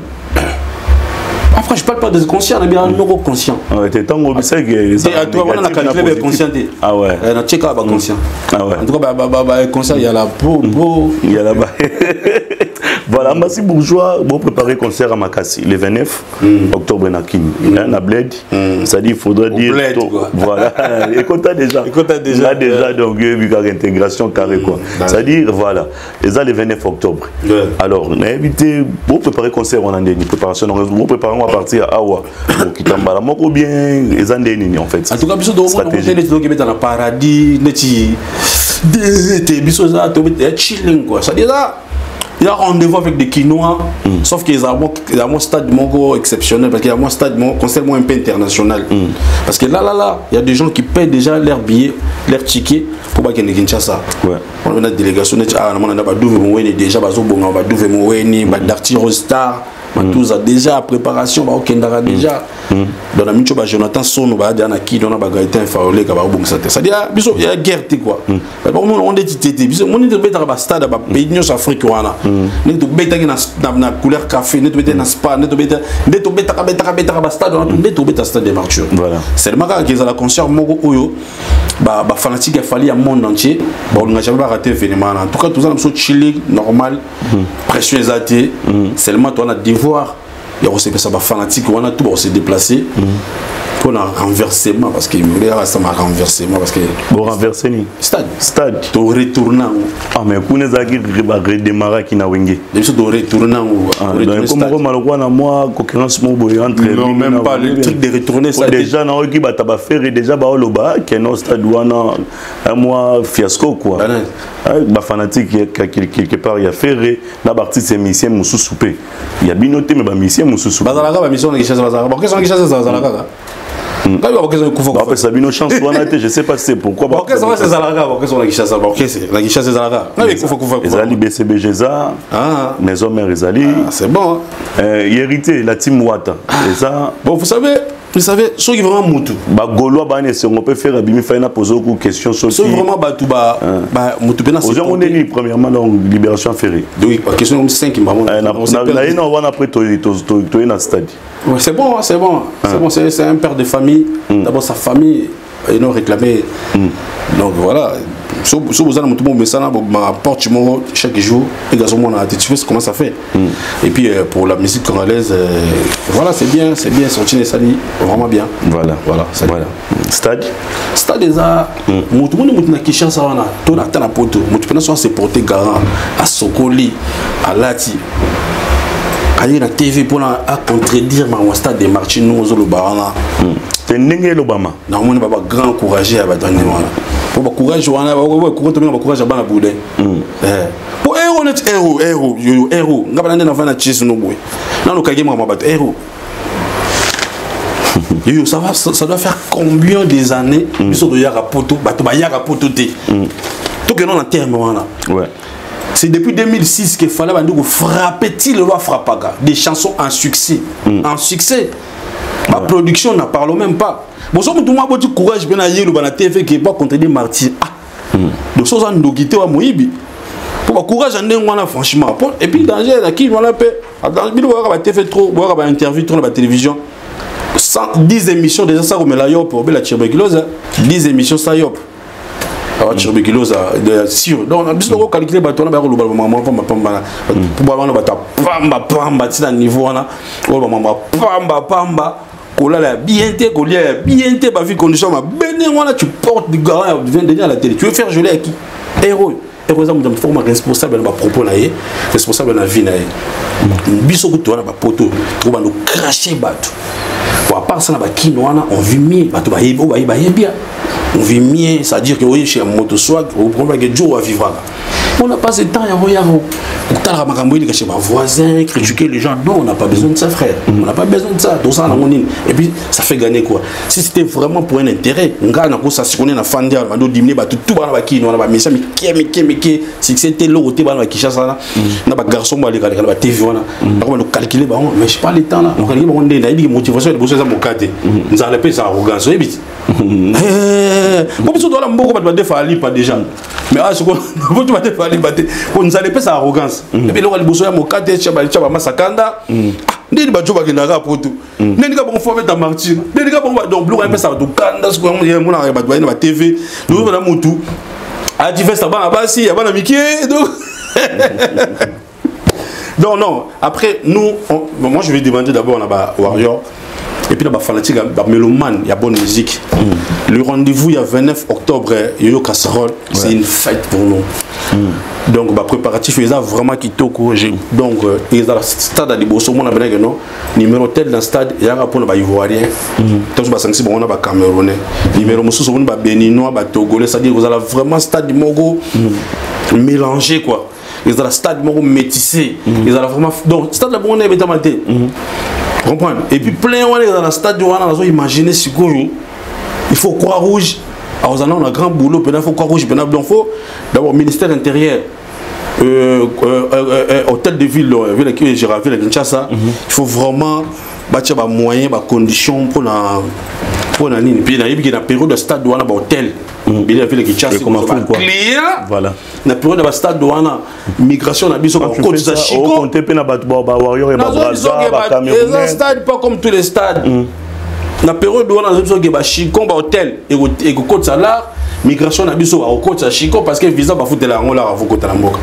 Après, je parle pas des conscients, mais bien noko conscient.
Ouais, te ntango obisaki
Te, toi wana na calculer ba conscient te.
Ah ouais.
Na check ba conscient.
Ah ouais.
En tout cas ba conscient, il y a la peau beau.
Il y a là-bas. Voilà, Ambassi Bourgeois, bon préparer concert à Makassi le 29 octobre na Kin, hein, na Bled. C'est-à-dire il faudrait dire
Bled,
to-
quoi.
Voilà, écoute déjà.
Écoute déjà.
Là déjà donc il y a eu intégration carré quoi. C'est-à-dire voilà, et ça le 29 octobre.
Ouais.
Alors, on a invité pour préparer concert on a une préparation donc pour préparer on va partir à Awa. Bon kitambala moko bien eza ndeni en fait.
En tout cas, biso to
Stratégie.
neti tokebeta na paradis neti te biso eza tobeta chilling quoi. C'est-à-dire là, il y a rendez-vous avec des Quinois, sauf qu'ils ont un stade moko exceptionnel, parce qu'il y a un stade moko, concert un peu international. Parce que là, là, là, il y a des gens qui paient déjà leur billet, leur ticket pour pas qu'il y ait Kinshasa.
Ouais.
On a une délégation, ah, on a Badouve Mouweni déjà, Bazobonga, Badouve Mouweni, Badarti Rostar, Batouza déjà, préparation, Bakendara déjà. Dans la mincho, ba Jonathan Sono, ba Diana Ki, on a Gaëtan Faolé, ba Obongsa. C'est-à-dire, biso, il y a guerre, t'es quoi. Bon, on est tité, biso, on est beta ba stade, ba pays nyonso Afrique wana. Nde tobetaki na couleur café, nde tobetaki na spa, nde tobeta, nde tobetaka, betaka, betaka ba stade, wana, nde tobeta stade des martyrs.
Voilà.
Seulement kaka kezala concert moko oyo ba ba fanatique ya Fally ya monde entier, ba olinga jamais ba rater événement wana. En tout cas, toza na biso chilling, normal, pression eza te. Seulement toza na devoir ya kosepesa ba fanatique wana tout ba se déplacer pour un renversement parce que il y a ça renversement parce que
Bon renverser ni
stade
stade.
to retourner yango.
Ah mais kuna ezalaki ba redémarraki na Wenge.
Biso to retourner yango.
Ah,
retourner
donc
stade.
comme comme lokola na moi concurrence moko boye entre
Non,
bino
même
na
pas, le
Wenge.
truc de retourner
Po
ça
déjà naoki bato bafere déjà baoloba keno stade wana un mois fiasco quoi.
Bah, non.
Ah, bafanatique quelque part ya Ferre na baartiste musicien mosusu mpe ya bino te me bamusicien mosusu
bazalaka ba mission na Kinshasa bazalaka ba orchestre na Kinshasa bazalaka kaka ngai ba orchestre kufa kufa
bapesa bino chance wana te, je sais pas c'est pourquoi.
Ba orchestre wana ezalaka ba orchestre na Kinshasa, ba orchestre na Kinshasa ezalaka ngai kufa kufa kufa.
Ezali BCBG eza
Ah,
Maison Mère ezali
ah, c'est bon, hein.
Hérité la team Wata eza.
Bon, vous savez soki vraiment mutu
Bagaulois bana esengo mpe Ferre abimi fai na pose oku question soki
soki vraiment bato ba ba mutu mpe na
ozango ndeni premièrement donc libération Ferre.
Donc ba question comme 5 mbamo.
Na ye na wana après toye na stade.
Ouais, c'est bon, hein, c'est bon. C'est bon, c'est un père de famille. D'abord, sa famille, ils l'ont réclamé. Donc voilà. So, so vous avez ma porte chaque jour, et gars, tu sais comment ça fait. Et puis pour la musique congolaise, voilà, c'est bien, sorti et sali, vraiment bien.
Voilà.
Voilà, ça
Voilà, stade.
Stade eza motu moni motu na Kinshasa wana to na ata na poto motu mpena so ase porte garant, asokoli, alati, aye na TV mpona acontredire makambo stade de martyrs ndenge ozoloba wana.
Te ndenge elobama.
Naomoni ba bagrand courage ya bato ndenge wana po bacourage wana bacourage tobenga bacourage ya bana boudin po ero neti ero ero yoyo ero nga bana nde navanda na chise no boye nano kaki makambo ya bato ero yoyo ça va, ça doit faire combien des années biso toyaka poto, bato bayaka poto te, tokenda na terme wana. C'est depuis 2006 qu'il fallait bandu frapper ti le roi frappaka des chansons en succès, en succès. Ma production, n'en parlons même pas. Bon, so mutu mwa boti courage bien yelo ba na TV qui pas contredire martyr. Ah. Donc so za ndoki te wa moyibi. Pour ba courage ndenge wana franchement. Et puis danger na ki wana pe dans bino ba TV trop, ba ba interview trop na ba télévision. 110 émissions déjà ça comme la yop, la tuberculose, hein. 10 émissions ça yop. Awa tuberculose sûr. Donc biso toko calculer bato wana bayakoloba bamama pamba pamba po bana bato ya pamba pamba ntina niveau wana oyo bamama pamba pamba kolala ya bien te, kolia ya bien te, bavi condition mabe ndenge wana, tu portes du garant ya vient devenir à la télé, tu veux faire geler à qui? Héros, héros eza moto forma responsable na bapropos na ye, responsable na vie na ye. Biso kutu wana bapoto tokobanda cracher bato. Bon, à part ça, na bakino wana on vit mieux, bato bayebi oyo bayebi bayebi ya on vit mieux, c'est-à-dire que oye chez moto swag oprendre que Joe vivra. On n'a pas ce temps ya koya kotalaka makambo eleka chez bavoisin, critiquer les gens. Non, on n'a pas besoin de ça, frère, on n'a pas besoin de ça. Tosala nango nini? Et puis ça fait gagner quoi? Si c'était vraiment pour un intérêt, nga nakosa sikone na fandi awa bando diminuer bato tout bana bakino wana bamesa mike mike mike succès te eloko te bana bakishasa wana na bagarçon balekaleka na batv wana nakobanda calculer bango, mais je pas le temps là okalculer bango nde nayebi ke motivation ya liboso eza moka te, nzala mpe eza arrogance oyebi ti po biso toala mboko bato badefa alipa déjà, mais ah siko po badefa alipa te po nzala epesa arrogance epi eloko ya liboso ya moka te tia bamasakanda ndeni bajo bakendaka poto ndeni ka bango fo beta martyr ndeni ka bango. Donc biloko epesa bato kanda siko monaka bato baye na batv tozobana mutu ati veste ya bana basi ya bana mike. Donc Donc non, après nous on, bon, moi je vais demander d'abord na ba warrior et puis na ba fanatique, ba mélomane, il y a bonne musique. Le rendez-vous il y a 29 octobre, Yoyo Casserole, c'est une fête pour nous. Donc ba préparatif eza vraiment kitoko. Donc eza stade ya liboso mona beneke no numéro tel na stade eyaka mpona ba ivoirien, ntango basangisi bango na ba camerounais, numéro mosusu omoni ba béninois, ba togolais, c'est-à-dire kozala vraiment stade moko mélangé quoi, ezala stade moko métissé, ezala vraiment, donc stade na bongo na ebetama te, comprendre. Et puis plein wana ezala na stade wana, nazo imaginer sikoyo il faut croix rouge akozala na grand boulot mpena, faut croix rouge mpena. Donc faut d'abord ministère intérieur, hôtel de ville, ville qui gère ville Kinshasa, il faut vraiment batia ba moyen, ba condition mpona nini. Puis nayebi ke na période de stade wana, ba hôtel bili ya ville Kinshasa client.
Voilà.
Na période ya ba stade wana, migration na biso bakotisa
chiko compter mpe na bato ba warrior ya ba Brazza, ba Camerounais.
Eza stade pas comme tous les stades. Na période wana nazo biso ke bachicon, bahotel ekokotisa lar, migration na biso bakokotisa chicon parce que visa bafutela yango lar avokota na mboka.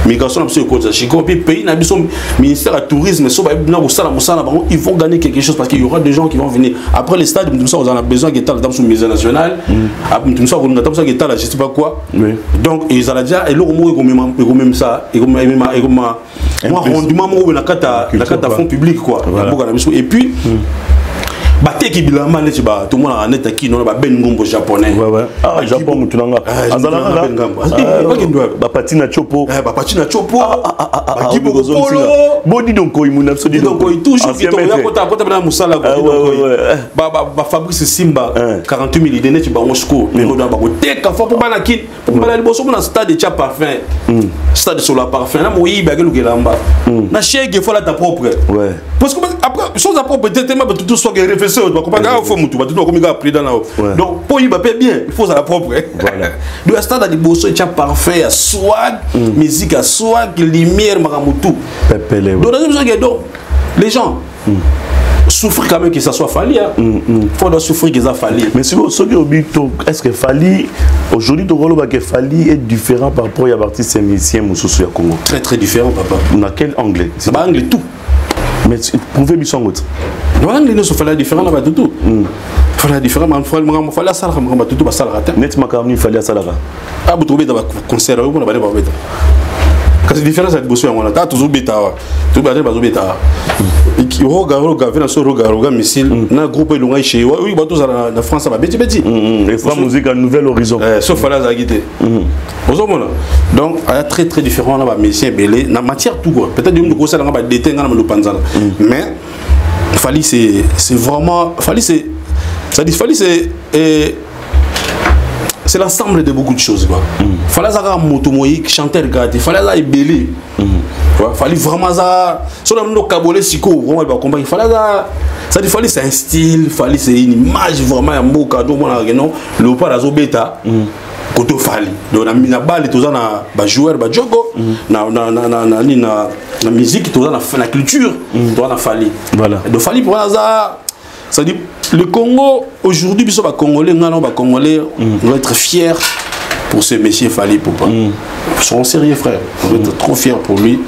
Migration na biso ekotisa chicon, puis pays na biso, ministère ya tourisme, so bayebi na kosala mosala na bango, ils vont gagner quelque chose parce qu'il y aura des gens qui vont venir après le stade. Moto mosusu akozala na besoin ketala ta mosusu musée national, moto mosusu akolinga ta mosusu aketala je sais pas quoi. Donc ezala déjà eloko moko ekomemisa, ekomema, ekoma mwa rendement moko boye na kati ya fonds public quoi, ya mboka na biso. Et puis bateki bilamba neti tomonaka neti akino na baben ngombo japonais.
Ah, Japon, mutu nanga azalaka bapati na chopo.
Bapati na chopo.
Bagibokopolo bodi donkoi muna biso.
Donkoi toujours kitoko, kota bana mosala bafabrice Simba 48 000 idée neti bango sikoyo pero bakoteka fo mpo bana kini, mpo bana liboso mpona stade etya parfum, stade solo parfum na moyibi akeluka elamba na shege, fo alata propre parce que après chose à propre te tema bato tout soki réfléchir, bakomaka ah fo mutu bato bakomi kaka prudent na yo. Donc mpo oyiba mpe bien, il faut ozala propre. Donc stade ya liboso etya parfum ya swag, musique ya swag, lumière, makambo tout. Donc nazo biso ke donc les gens souffrir quand même que ça soit Fally, hein. Faut doit souffrir que ça Fally.
Mais si ce qui est-ce que Fally aujourd'hui que Fally est différent par rapport à l'artiste musicien mosusu ya Congo?
Très très différent, papa.
Dans quel angle?
C'est pas angle tout.
Mais prouvez bien son autre.
Dans angle nous Fally différent là tout. Fally différent, mais Fally Fally asala makambo tout basala te.
Net makambo ni Fally asala.
Ah butu beta ba concert oyo na ba ba beta. Kasi différence ya liboso yango wana ta tozobeta awa, tobate bazobeta awa, roga roga ve na so roga roga missile na groupe elongai chez oyo bato ozala na France babetibeti.
Extra musique à nouvel horizon.
Sauf Fally azalaki te, ozomona. Donc aya très très différent na bamusicien ebele na matière tout quoi. Peut-être yomutu kosalanga badete nga na malopanzana, mais Fally c'est vraiment Fally, c'est ça dit Fally c'est l'ensemble de beaucoup de choses quoi. Fallait ça moto moyi chanteur gâté, fallait ça ebele. Fallait vraiment ça so na ndo kabole siko vraiment ba comprendre. Fallait ça ça dit fallait c'est un style, fallait c'est une image vraiment ya mboka. Donc mona non léopard azo beta koto Fally. Donc na na balle toza na ba joueur ba jogo na na na na na na na musique toza na na culture toza na Fally.
Voilà.
Donc Fally pour ça ça dit le Congo aujourd'hui, biso ba congolais ngana ba congolais, on doit être fiers pour ce monsieur Fally Ipupa. Soyons sérieux, frère. On doit être trop fiers pour lui.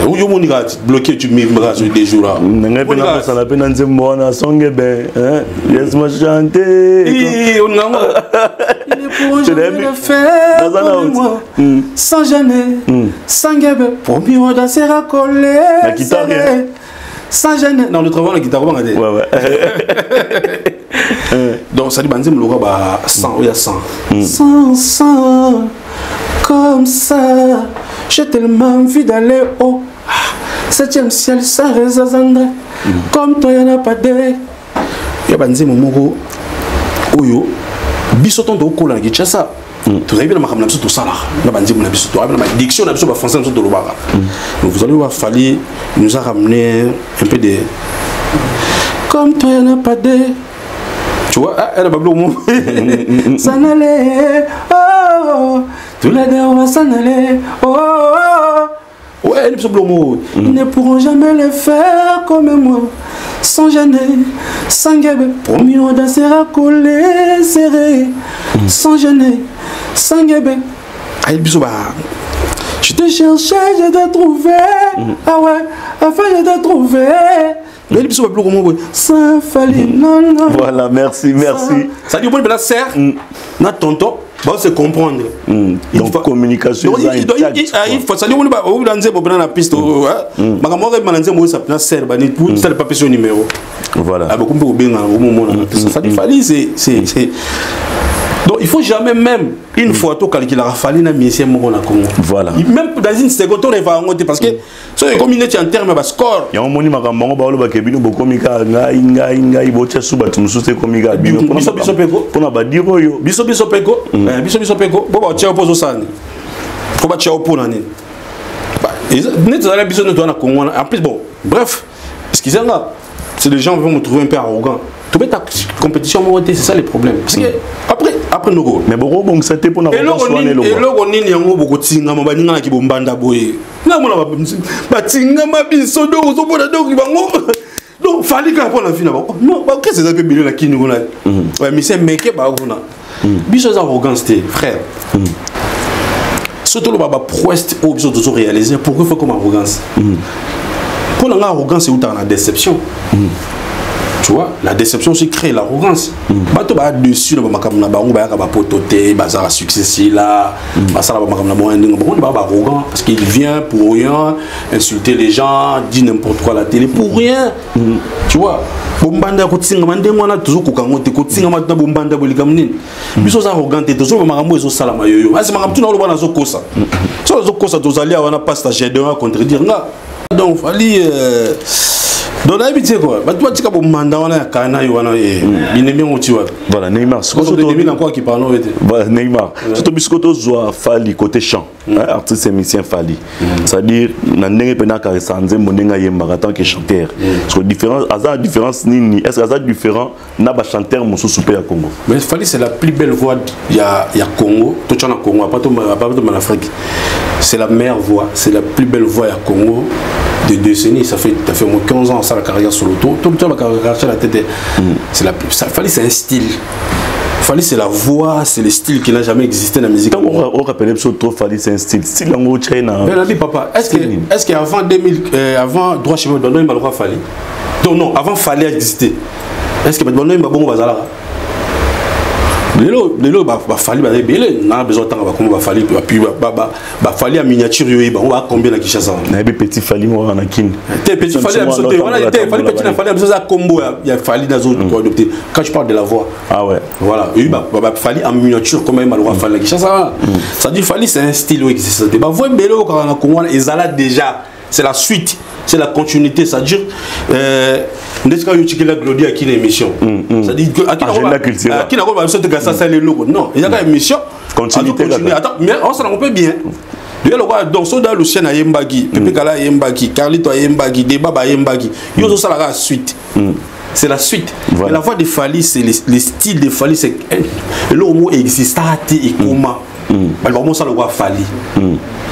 Oyo moni ka bloqué tu me des jours là.
Ngai pe na kosala pe na nzembo wana songe ben, hein, laisse-moi chanter.
On a il est pour jamais le faire moi sans gêner, sans guebe, pour mieux danser à coller.
La guitare.
Sans gêner. Non, le travail la guitare on
Ouais.
Donc ça dit banzem le ba 100, il y a 100. 100 100 comme ça, j'ai tellement envie d'aller au septième ciel sans André. Comme toi, il n'y en a pas de. Ya banzembo moko oyo biso ntango tokokola na Kinshasa, tozali na makambo na biso tosalaka na banzembo na biso, toabi na badiction na biso, bafrançais na biso tolobaka. Donc vous allez voir, Fally nous a ramené un peu de comme toi, il n'y en a pas de, tu vois, ah, elle a pas s'en aller, oh, tous les deux on va s'en aller, oh, oh. Ouais, les ils ne pourront jamais le faire comme moi, sans gêner, sans guébé. Promis, on dansera collé, serré, sans gêner, sans guébé. Aïe, biso, bah,
Je te cherchais, je t'ai trouvé. Ah ouais, enfin je t'ai trouvé. Mais biso ba biloko moko boye. Sans Fally, non non.
Voilà, merci, merci.
Ça dit bon la sœur na tonton ba se comprendre.
Donc communication
Donc,
eza intacte,
il faut ça dit on ba on nzembo bana na piste makambo moko ebima na nzembo oyo na sœur ba ni pour sala pas pesa numéro.
Voilà.
Ah beaucoup kobenga omomona na piste. Ça dit Fally c'est donc il faut jamais même une fois to calculer Fally na musicien moko na Congo.
Voilà.
Même dans une seconde to rêve yango te parce que so ekomi neti en terme ba score.
Yango moni makambo yango balobaka bino bokomi kaka ngai ngai ngai botia su bato mosusu ekomi kaka bino.
Biso biso mpe ko.
Mpona badire oyo.
Biso biso mpe ko. Biso biso mpe ko. Bo batia yo mpo ozosala nini? Fo batia yo mpo na nini? Neti ezala biso neti wana Congo wana. En plus bon, bref, excusez nga, c'est les gens vont me trouver un peu arrogant. Tobeta compétition moko te, c'est ça le problème. Parce que après noko.
Mais bokobongisa te mpona
Eloko
wana
nini,
eloko.
eloko nini yango bokotingama baninga na bombanda boye. Namona batingama biso donc ozomona donc bango. Donc Fally kaka mpona vie na bango. Non, ba qu'est-ce que eza mpe ebele na kini kuna. Ouais, mais c'est meke ba kuna. Biso eza arrogance te, frère. Surtout le baba prouesse oyo biso tozo réaliser, pourquoi il faut comme arrogance? Pour la arrogance c'est la déception. Tu vois, la déception aussi crée l'arrogance. Bato ba dessus na ba makambo na bango ba yaka ba potote, ba za succès si là, ba sala ba makambo na bango ndingo. Bango ba arrogant parce qu'il vient pour rien insulter les gens, dit n'importe quoi à la télé pour rien. Tu vois, bombanda ko tinga ndenge wana toujours kokango te ko tinga na bombanda bolika munini. Biso za arrogant te toujours ba makambo ezo sala mayoyo. Asi makambo tuna loba na zo kosa. So zo kosa tozali wana pasteur Gédéon a contredire nga. Donc Fally donc nayebi te quoi bato batika bomanda wana ya kana yo wana binemi yango ti wapi.
Voilà Neymar,
Soki todemi na kwa kipano ete.
Voilà Neymar, surtout biso tozwa Fally côté chant, artiste et musicien Fally. C'est-à-dire na ndenge mpe nakarisa nzembo ndenge ayembaka en tant que chanteur. Parce que différence, aza différence nini? Est-ce que aza différent na ba chanteur mosusu mpe ya Congo?
Mais Fally c'est la plus belle voix ya Congo, totya na Congo, apa to en Afrique. C'est la meilleure voix, c'est la plus belle voix ya Congo de décennies. Ça fait au moins 15 ans ça la carrière solo. Tout le temps la carrière la tête. C'est la plus, ça, Fally c'est un style. Fally c'est la voix, c'est le style qui n'a jamais existé dans la musique.
Tant on rappelle trop Fally c'est un style. Style en gros China.
Mais la vie papa, est-ce que avant 2000 avant droit chemin doit il droit Fally. Donc non, avant Fally existait. Est-ce que maintenant il bon bazala? Lelo lelo ba Fally ba ebele na besoin tanga ba kombo ba Fally puis ba Fally en miniature yo ba on va combien na Kinshasa.
Na be petit Fally mo na Kin.
Te petit Fally ya biso te wana te Fally petit na Fally ya biso za kombo ya Fally na zo ko adopter. Quand je parle de la voix.
Ah ouais.
Voilà, eu ba Fally en miniature comme même le Fally na Kinshasa. Ça dit Fally c'est un style où existe. Ba voix mbele ko na Congo ezala déjà, c'est la suite. C'est la continuité, c'est-à-dire ndeti kaka yo tikela Glody akina émission. C'est-à-dire que akina
Agenda culturel.
Akina ko ba biso te gasa sale eloko. Non, il y a quand émission.
Continuité,
Azo continuer.
kaka.
Attends, mais on s'en peut bien. Yo lokwa donc so da Lucien ayembaki, Pepe Kala ayembaki, Carlito ayembaki, Deba ba ayembaki. Yo zo sala la suite. C'est la suite.
Voilà.
Mais la voix de Fally, c'est le style de Fally, c'est le mot existe et comment. Bah, vraiment ça le roi Fally.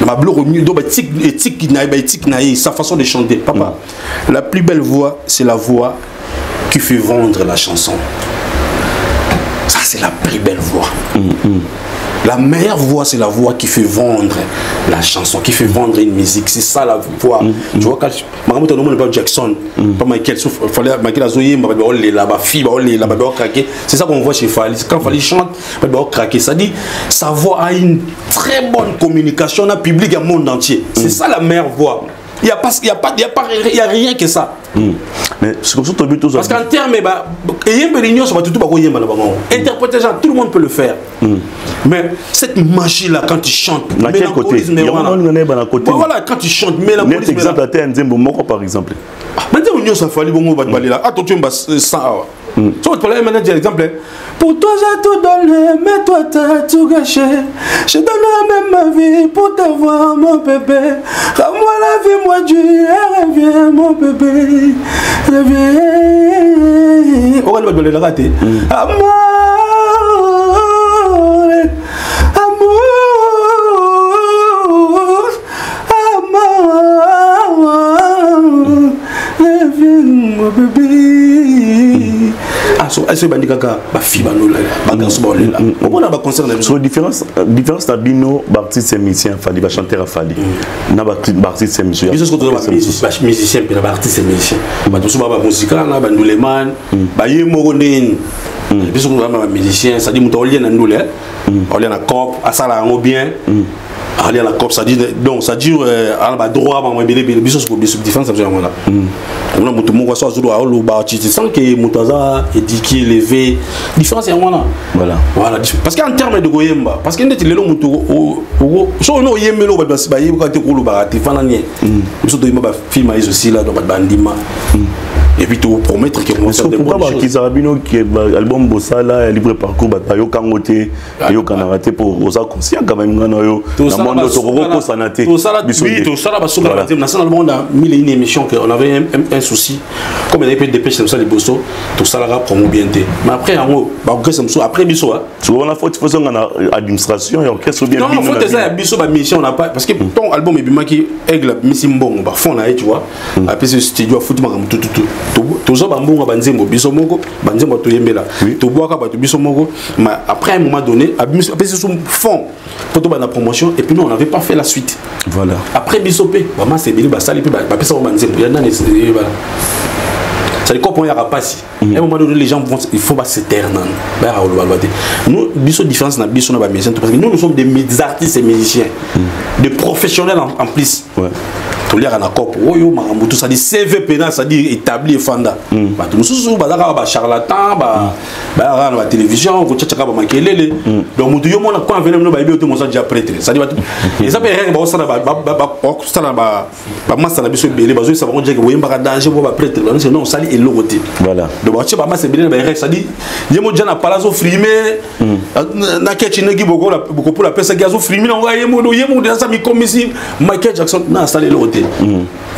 Ma bleu revenu donc éthique, éthique, na, bah, éthique, na, sa façon de chanter. Papa, la plus belle voix, c'est la voix qui fait vendre la chanson. Ça, c'est la plus belle voix. La meilleure voix, c'est la voix qui fait vendre la chanson, qui fait vendre une musique. C'est ça la voix. Tu vois, quand Makambo, tu as pas Jackson, pas Michael, sauf, fallait Michael Azoye, bah, bah, oh, les là, bah, fille, bah, oh, les là, bah, bah, oh, craquer. C'est ça qu'on voit chez Fally. Quand Fally chante, bah, bah, oh, craquer. Ça dit, sa voix a une très bonne communication dans le public et le monde entier. C'est ça la meilleure voix. Il n'y a pas, il y a pas, il y a pas, il y a rien que ça.
Mais c'est comme ça que tu as vu
Parce qu'en termes, bah, et yembe l'union, ça va tout, tout, bah, yembe, là, bah, bon. Interpréter, genre, tout le monde peut le faire. Mais cette magie-là, quand tu chantes,
Dans quel côté?
mélancolisme,
Il y a
voilà.
un moment donné, bah, d'un côté.
Bon, voilà, quand tu chantes, mélancolisme,
Net exemple,
là.
à terre, Nzembo Moko, par exemple.
Ah, mais Nzembo Nyonso, ça fallait, bon, on va te parler là. Ah, toi, tu me bats 100, ah, ouais. Tu vas te parler maintenant, exemple, hein.
Pour toi j'ai tout donné, mais toi t'as tout gâché. Je donne même ma vie pour t'avoir mon bébé. Rends-moi la vie, moi Dieu, et reviens mon bébé. Reviens.
Oh, on va te donner la rate.
Amour, amour, amour, reviens mon bébé.
Ah, so so ebandi kaka bafi banolela bagarso baolela omona baconcert na biso.
So différence, différence na bino baartiste musicien Fally, bachanteur ya Fally na baartiste musicien.
Biso soki toza bamusicien mpe na baartiste musicien, bato mosusu baa bamusika na banduleman baye moko ndenge nini. Biso toza bamusicien, c'est-à-dire moto aolia na ndule, aolia na cop, asala yango bien, alia na cop, c'est-à-dire donc c'est-à-dire ala badroit bango ebele ebele. Biso soko biso différence na biso yango wana. Omona moto moko aso azolo aoloba titi sans que moto aza éduqué, élevé. Différence yango wana.
Voilà.
Voilà, parce que en terme de koyemba, parce que ndeti lelo moto so ono oyembeli oyo bato basi bayebaka te kolobaka te fana nie. Biso toyemba bafilme aezosila, donc bato bandima et puis to promettre que on va faire des
pourquoi
bonnes choses.
Bakizaka bino ke album bosala ya libre parcours, bato bayokango te, eyokanaka te, po oza conscient quand même nga na yo na mondo tokokokosana te.
Biso oui, tosala basuka na banzembo nasala bango na mille et une émission que on avait un souci comme ezali mpe dépêche na biso ya liboso, tosalaka promo bien te, mais après yango baorchestre mosusu après biso ah.
Soki wana faute fozonga na administration ya orchestre ou bien
non,
bino
faute
na
eza ya
bino?
Biso bamission on n'a pas, parce que ton album ebimaki, Aigle abimisi mbongo bafond na ye, tu vois, apesi studio, afuti makambo tututu. Tozwa bambongo ya banzembo biso moko, banzembo toyembela, tobwaka bato biso moko, mais après un moment donné abimisi, apesi so fond po tobanda promotion et puis nous on n'avait pas fait la suite.
Voilà.
Après biso mpe bamasa ebele basali mpe bapesa bango banzembo ya nani eyebana. C'est-à-dire quand on y a pasi, à un moment donné les gens vont, il faut pas se taire nanu, bayaka koloba loba te. Nous biso différence na biso na bamusicien, parce que nous nous sommes des artistes et musiciens, des professionnels en plus. Toliaka na cope oyo makambo tout, c'est-à-dire CV pena, c'est-à-dire établi efanda. Bato mosusu baza kaka bacharlatan, bayaka kaka na batélévision kotiatiaka bamakelele. Donc motu yo mona quand avene bino bayebi yo te, moza déjà prêtre, c'est-à-dire bato eza mpe erreur baosala, bakosala bamasa na biso ebele, bazoyisa bango jeke boyembaka danger bo baprêtre bango, non, osali eloko te.
Voilà.
Donc batie bamasa ebele na baerreur, c'est-à-dire ye mo dia na pala azofrime na kechi ndenge bokopola apesaki, azofrime nango ye mo, ye mo asa mikomisi Michael Jackson na asali eloko te.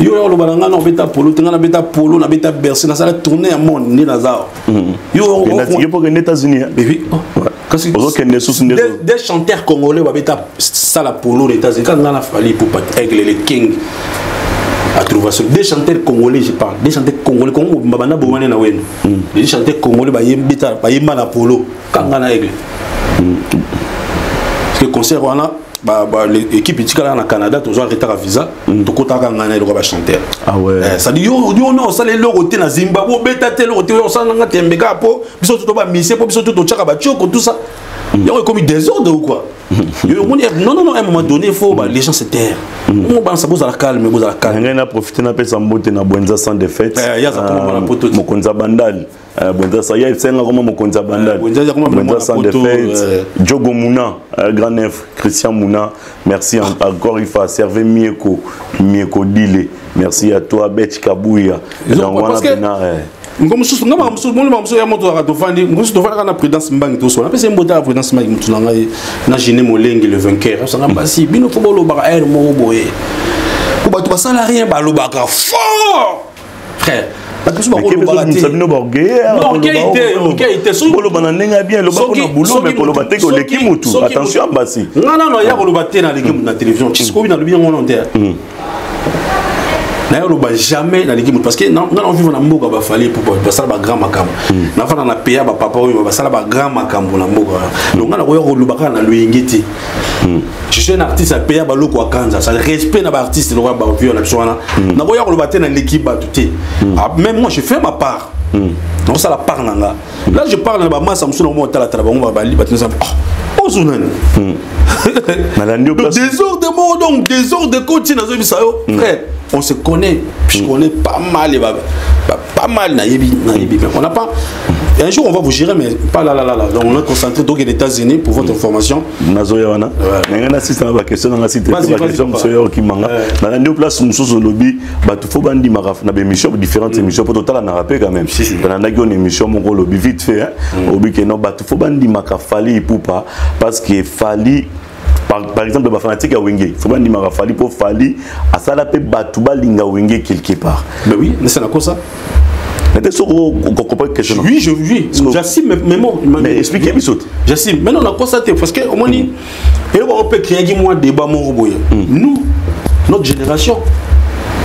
Yo oyo oloba na ngai na obeta polo te, ngai nabeta polo, nabeta Bercy, nasala tournée ya monde nde naza awa. Yo
Yo mpo okende États-Unis, hein?
Mais oui, oh, kasi
ozokende susu nde
des chanteurs congolais babeta sala polo na États-Unis kaka ngai na Fally Ipupa, Aigle le King à trouver ça. Des chanteurs congolais, je parle des chanteurs congolais, Congo babanda bomane na wenu, des chanteurs congolais bayembeta, bayemba na polo kaka ngai na Aigle, parce que concert wana l'équipe etikala na Canada, tozwa retard ya visa, tokotaka ngai na eloko ya bachanteur.
Ah ouais.
Eh, c'est-à-dire yo no osala eloko te na Zimbabwe, obeta te eloko te, oyo osala nanga tembe kaka mpo biso to bamisie, mpo biso to totiaka batioko, tout ça, yango ekomi désordre ou quoi? Yo omoni, non, non, non, à un moment donné il faut les gens se taire. Mo bansa bozala calme, bozala calme.
Ngai na profite napesa mbote na Bwenza sans défaite.
Eh, yaza koma mwana poto te.
Mokonzi ya Bandali. Eh, Bwenza sa ya esenga koma mokonzi ya Bandali.
Eh, Bwenza ya koma
Bwenza
mwana
sans
poto,
défaite.
eh.
Jogo Muna, grand neuf Christian Muna, merci encore une fois. Serve Mieko, Mieko Dile, merci à toi. Bech Kabuya.
Ils ont
Donc, wana
parce que
pena, eh.
Ngo mosusu nga makambo mosusu moni makambo mosusu ya moto azalaka tovandi ngo mosusu tovandaka na Prudence Mbangi, tosona apesa ye mbote ya Prudence Mbangi, motu na ngai na Gine Molengi le vainqueur, osanga basi bino fo bolobaka aire moko boye po bato basala rien, balobaka fort, frère, bato mosusu bakolobaka te.
Bino baorgueil.
Non, orgueil te, orgueil te.
Boloba na ndenge ya bien, loba mpona boulot, mais koloba te koleki mutu. Attention basi.
Nga nano ya koloba te naleki mutu na télévision, sikoyo nalobi yango nano te, naye oloba jamais naleki mutu, parce que nga na vivre na mboka baFally po basala bagrand makambo, nafanda na peya bapapa oyo basala bagrand makambo na mboka wana. Donc nga nakoya koloba kaka na loyenge te. Je suis un artiste apeya baloko ya Kanza, ça respect na baartiste lokola bavio na biso wana. Nakoya koloba te naleki bato te. Ah, même moi je fais ma part, nakosala part na nga. Là je parle na bamasa mosusu nango otalatala bango babali bato nyonso, ah, ozo nani.
Nalandi yo
Donc, désordre moko, donc désordre koti nazoyebisa yo, frère, on se connaît, je connais pas mal et pas mal nayebi, nayebi, mais on n'a pas un jour on va vous gérer, mais pas là là là là. Donc on est concentré donc aux États-Unis, pour votre information.
Nazoya wana na ngai nasista na baquestion nanga si
Vas-y, vas-y,
baquestion
papa.
mosusu oyo okimanga. Nalandi yo place mosusu olobi bato fo bandimaka na baémission, différentes émissions, po totalanaka mpe quand même. Nalandaki yo na émission moko, olobi vite fait, hein, olobi ke non, bato fo bandimaka Fally Ipupa parce que Fally par exemple bafanatique ya Wenge fo bandimaka Fally mpo Fally asala mpe bato balinga Wenge quelque part.
Mais oui, c'est la cause ça.
Nete soki okocomprendre question.
Oui, je oui, j'assume mes mots.
Mais expliquez biso te.
J'assume. Maintenant, on a constaté parce que au moins, et on peut créer moi débat mon boye. Nous, notre génération,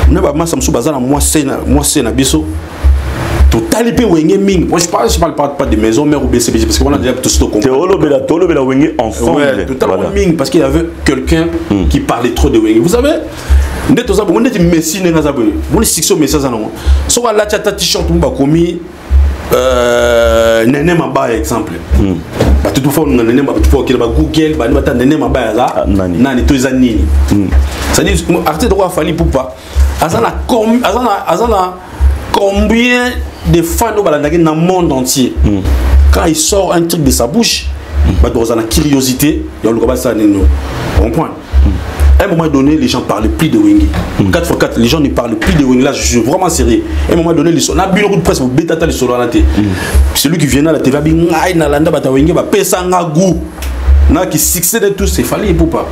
nous ba masa musu bazana moi c'est na biso. Totali mpe Wenge mingi. Moi, je parle pas de maison mère ou BCBG, parce que on a déjà tout compris.
Tolobela, tolobela Wenge ensemble.
Ouais, totalement. Voilà. Mingi parce qu'il y avait quelqu'un qui parlait trop de Wenge. Vous savez, nde toza bongo, ndeti Messi, ndenge aza boye, boni succès Messi aza nango, soki alati ata t-shirt mo bakomi Nene Mabaya, exemple, bato tufa olinga Nene, bato tufa okende bagoogle, bani bata Nene Mabaya aza
Ah, nani?
Nani to eza nini. C'est-à-dire, artiste oyo Fally Ipupa aza na combien de fans oyo balandaki na monde entier? Quand il sort un truc de sa bouche, bato baza na curiosité ya oluka basala nini. Comprendre, à un moment donné, les gens parlaient plus de Wenge. 4 x 4, les gens ne parlaient plus de Wenge. Là, je suis vraiment sérieux. À un moment donné, les on a bu de presse, betata les solo. Celui qui vient à la TV, ngai nalanda bata Wenge, bapesa nga goût. Na qui succès de tous, c'est Fally Ipupa.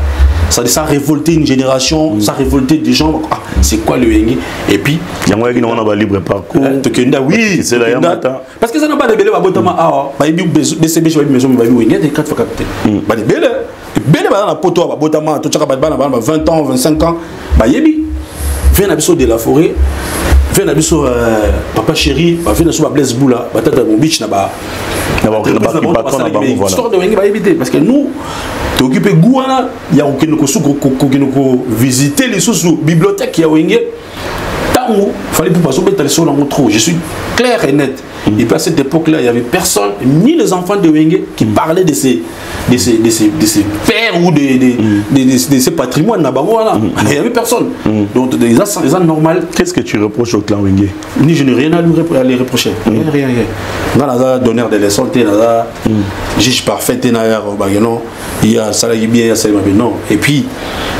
Ça a révolté une génération, ça a révolté des gens. Ah, c'est quoi le Wenge? Et puis,
yango yaki nango na balibre parcours.
Tokenda, oui.
C'est la
tokenda.
Yamata.
Parce que ça n'a pas de bele, babotama awa, bayebi BCB, bayebi maison, bayebi Wenge, 4 x 4 te. Ba ebele, ebele baza na poto awa, babotama, totiaka bana bana ba 20 ans, 25 ans, bayebi. Viens na biso de la forêt, viens na biso Papa Chéri, ba viens na biso ba Blaise Bula, ba tata mon beach na ba
Na ba patron na bango, voilà.
Histoire de Wenge, bayebi te, parce que nous tooccupe goût wana ya kokende kosu, kokende kovisite lisusu bibliothèque ya Wenge ntango Fally Ipupa azobeta lisolo yango trop. Je suis clair et net. Et puis, à cette époque là il y avait personne, ni les enfants de Wenge, qui parlaient de ces pères ou de ces patrimoines na bango wana. Il y avait personne. Donc eza, eza normal.
Qu'est-ce que tu reproches au clan Wenge?
Ni je n'ai rien à les reprocher, rien, rien, rien. Nga naza donneur de leçon te, naza juge parfait te, na ya kobake non, ye asalaki bien, ye asali mabe, non. Et puis,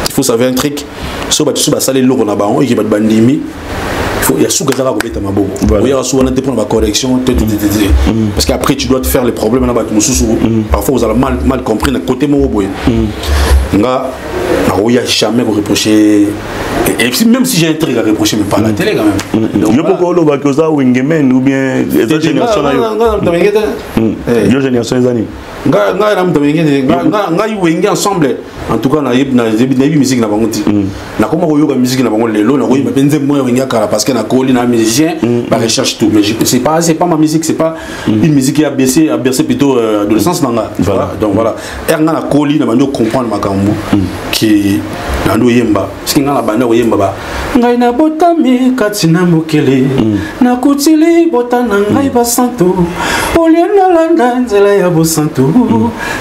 il faut savoir un truc: so bato so basali eloko na bango, eke bato bandimi, ya suka ezaka kobeta maboko. Oyaka so wana te mpona bacorrection te, te, te, te, te. Parce que après, tu dois te faire les problèmes na bato mosusu. Parfois ozala mal compris na côté moko boye. Nga nakoya jamais koreprocher. Et puis, même si j'ai un truc à reprocher, mais pas à la télé quand même. Donc,
yo
voilà.
Poko olobaki oza wengeman ou bien eza génération na yo? Yo génération eza nini?
Ngai na moto Wenge te. Ngai Wenge ensemble, en tout cas nayebi musique na bango ti nakoma koyoka musique na bango lelo, nakoyeba mpe nzembo ya Wenge ya kala, parce que nakoli na musicien, barecherche tout, mais c'est pas ma musique, c'est pas une musique qui a bercé plutôt adolescence na nga, tu vois. Donc voilà, ere nga nakoli na bandi comprendre makambo ki nandi oyemba, parce que nga na bandi koyemba ba ngai nabotami kati na mokili, nakutili bota na ngai basantu, olie nalanda nzela ya bosantu,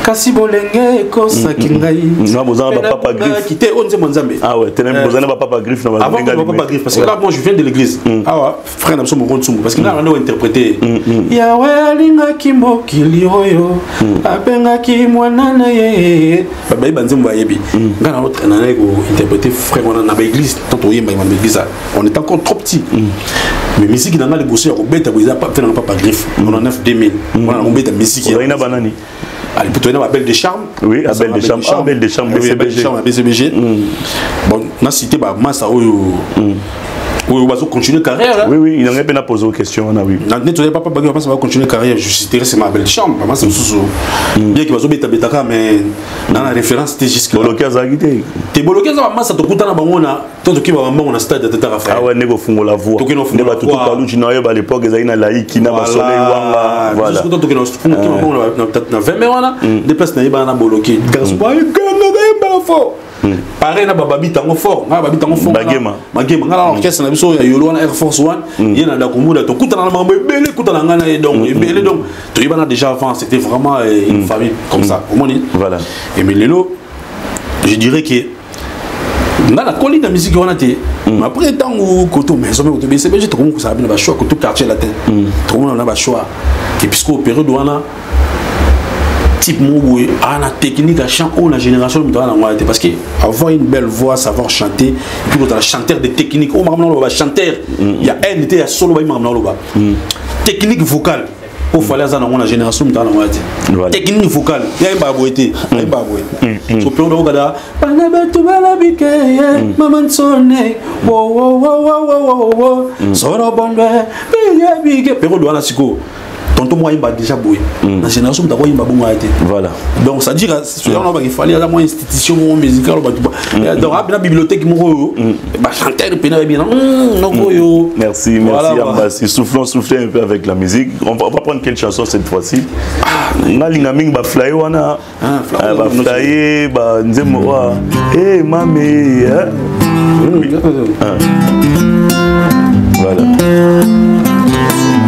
kasi bolenge ekosaki ngai.
Nga boza na bapapa griffe.
Te, oyo nzembo Nzambe.
Ah ouais, tene boza na bapapa griffe na
Avant que papa griffe, parce que là, moi, je viens de l'église. Ah ouais, frère na biso moko Ntsumbu, parce que là on a interprété Yawe alingaki mokili oyo, abengaki mwana na ye. Bayebi banzembo, bayebi. Nga na naye kointerpréter frère wana na baéglise. Tant toyemba na baéglise, on est encore trop petit, mais musique na nga liboso ya kobeta boye eza pe nanga papa griffe 99 2000 wana, nakobeta musique.
Ozali na banani?
Allez, plutôt na Abel de Charme.
Oui, Abel de Charme. Ah, Abel de Charme,
Oui, Abel de
BCBG.
Charme, BCBG. Bon, na cité ba massa oyo oyo bazo continuer carrière, hein.
Oui, il en a peine à poser question wana, oui.
Na net papa bangi bamasa ba continuer carrière, je citerai, c'est ma Abel de Charme, bamasa mosusu. Bien que bazo beta betaka, mais na référence te jusque là.
Boloki azalaki te?
Te, boloki eza bamasa tokutana bango na to toki ba bango na stade ya Tata Raphaël.
Ah ouais, ndenge ofungola voix.
Tokende
Nde
ofungola
bato
voix.
Tukaluchi na oyeba, à l'époque ezalaki na laiki na basoleil wanga, voilà.
Voilà. Na 20 mai wana nde place nayebana na boloki garçon gangagayembaka fort, pareil na bababi tango fort, nga babi tango fort.
Bagema.
Bagema, nga na orchestre na biso ya yolo wana, Air Force One, ye na Dakumbuda, tokutana na makambo ebele, kutana nga na ye, donc ebele. Donc toyebana déjà avant, c'était vraiment une famille comme ça, omoni.
Voilà.
Et mais lelo, je dirais que nga nakoli na musique wana te. Mais après, ntango koto maison mpe koto BCBG, tokomi kosala bino bachoix, koto Quartier Latin, tokomona na bachoix. Et puisque période wana, type moko boye aa na technique ya chant oyo na génération moto aza nango wana te, parce que avoir une belle voix, savoir chanter, et puis kozala chanteur de technique, oyo makambo na oloba, bachanteur ya haine te, ya solo, bayi makambo na oloba, technique vocale oyo Fally aza nango, na génération moto aza nango wana te. Technique vocale, yayembaka boye te, ayembaka boye. So période okada bana bato balabike ye mama nsone wowowowowowo soro bondwe biyebike, période wana sikoyo. Tonton moko ayimba déjà boye na génération, moto akoyimba bongo aya te.
Voilà.
Donc ça dire soki wana bakefali aza mwa institution moko musicale, bato, donc apena bibliothèque moko oyo bachanteur pena bayebi noko oyo.
Merci, merci Ambassi. Soufflons, soufflez un peu avec la musique. On va prendre quelle chanson cette fois-ci? Nalinga mingi baflaye wana, baflaye banzembo wa Eh mami, hein? Ah. Voilà.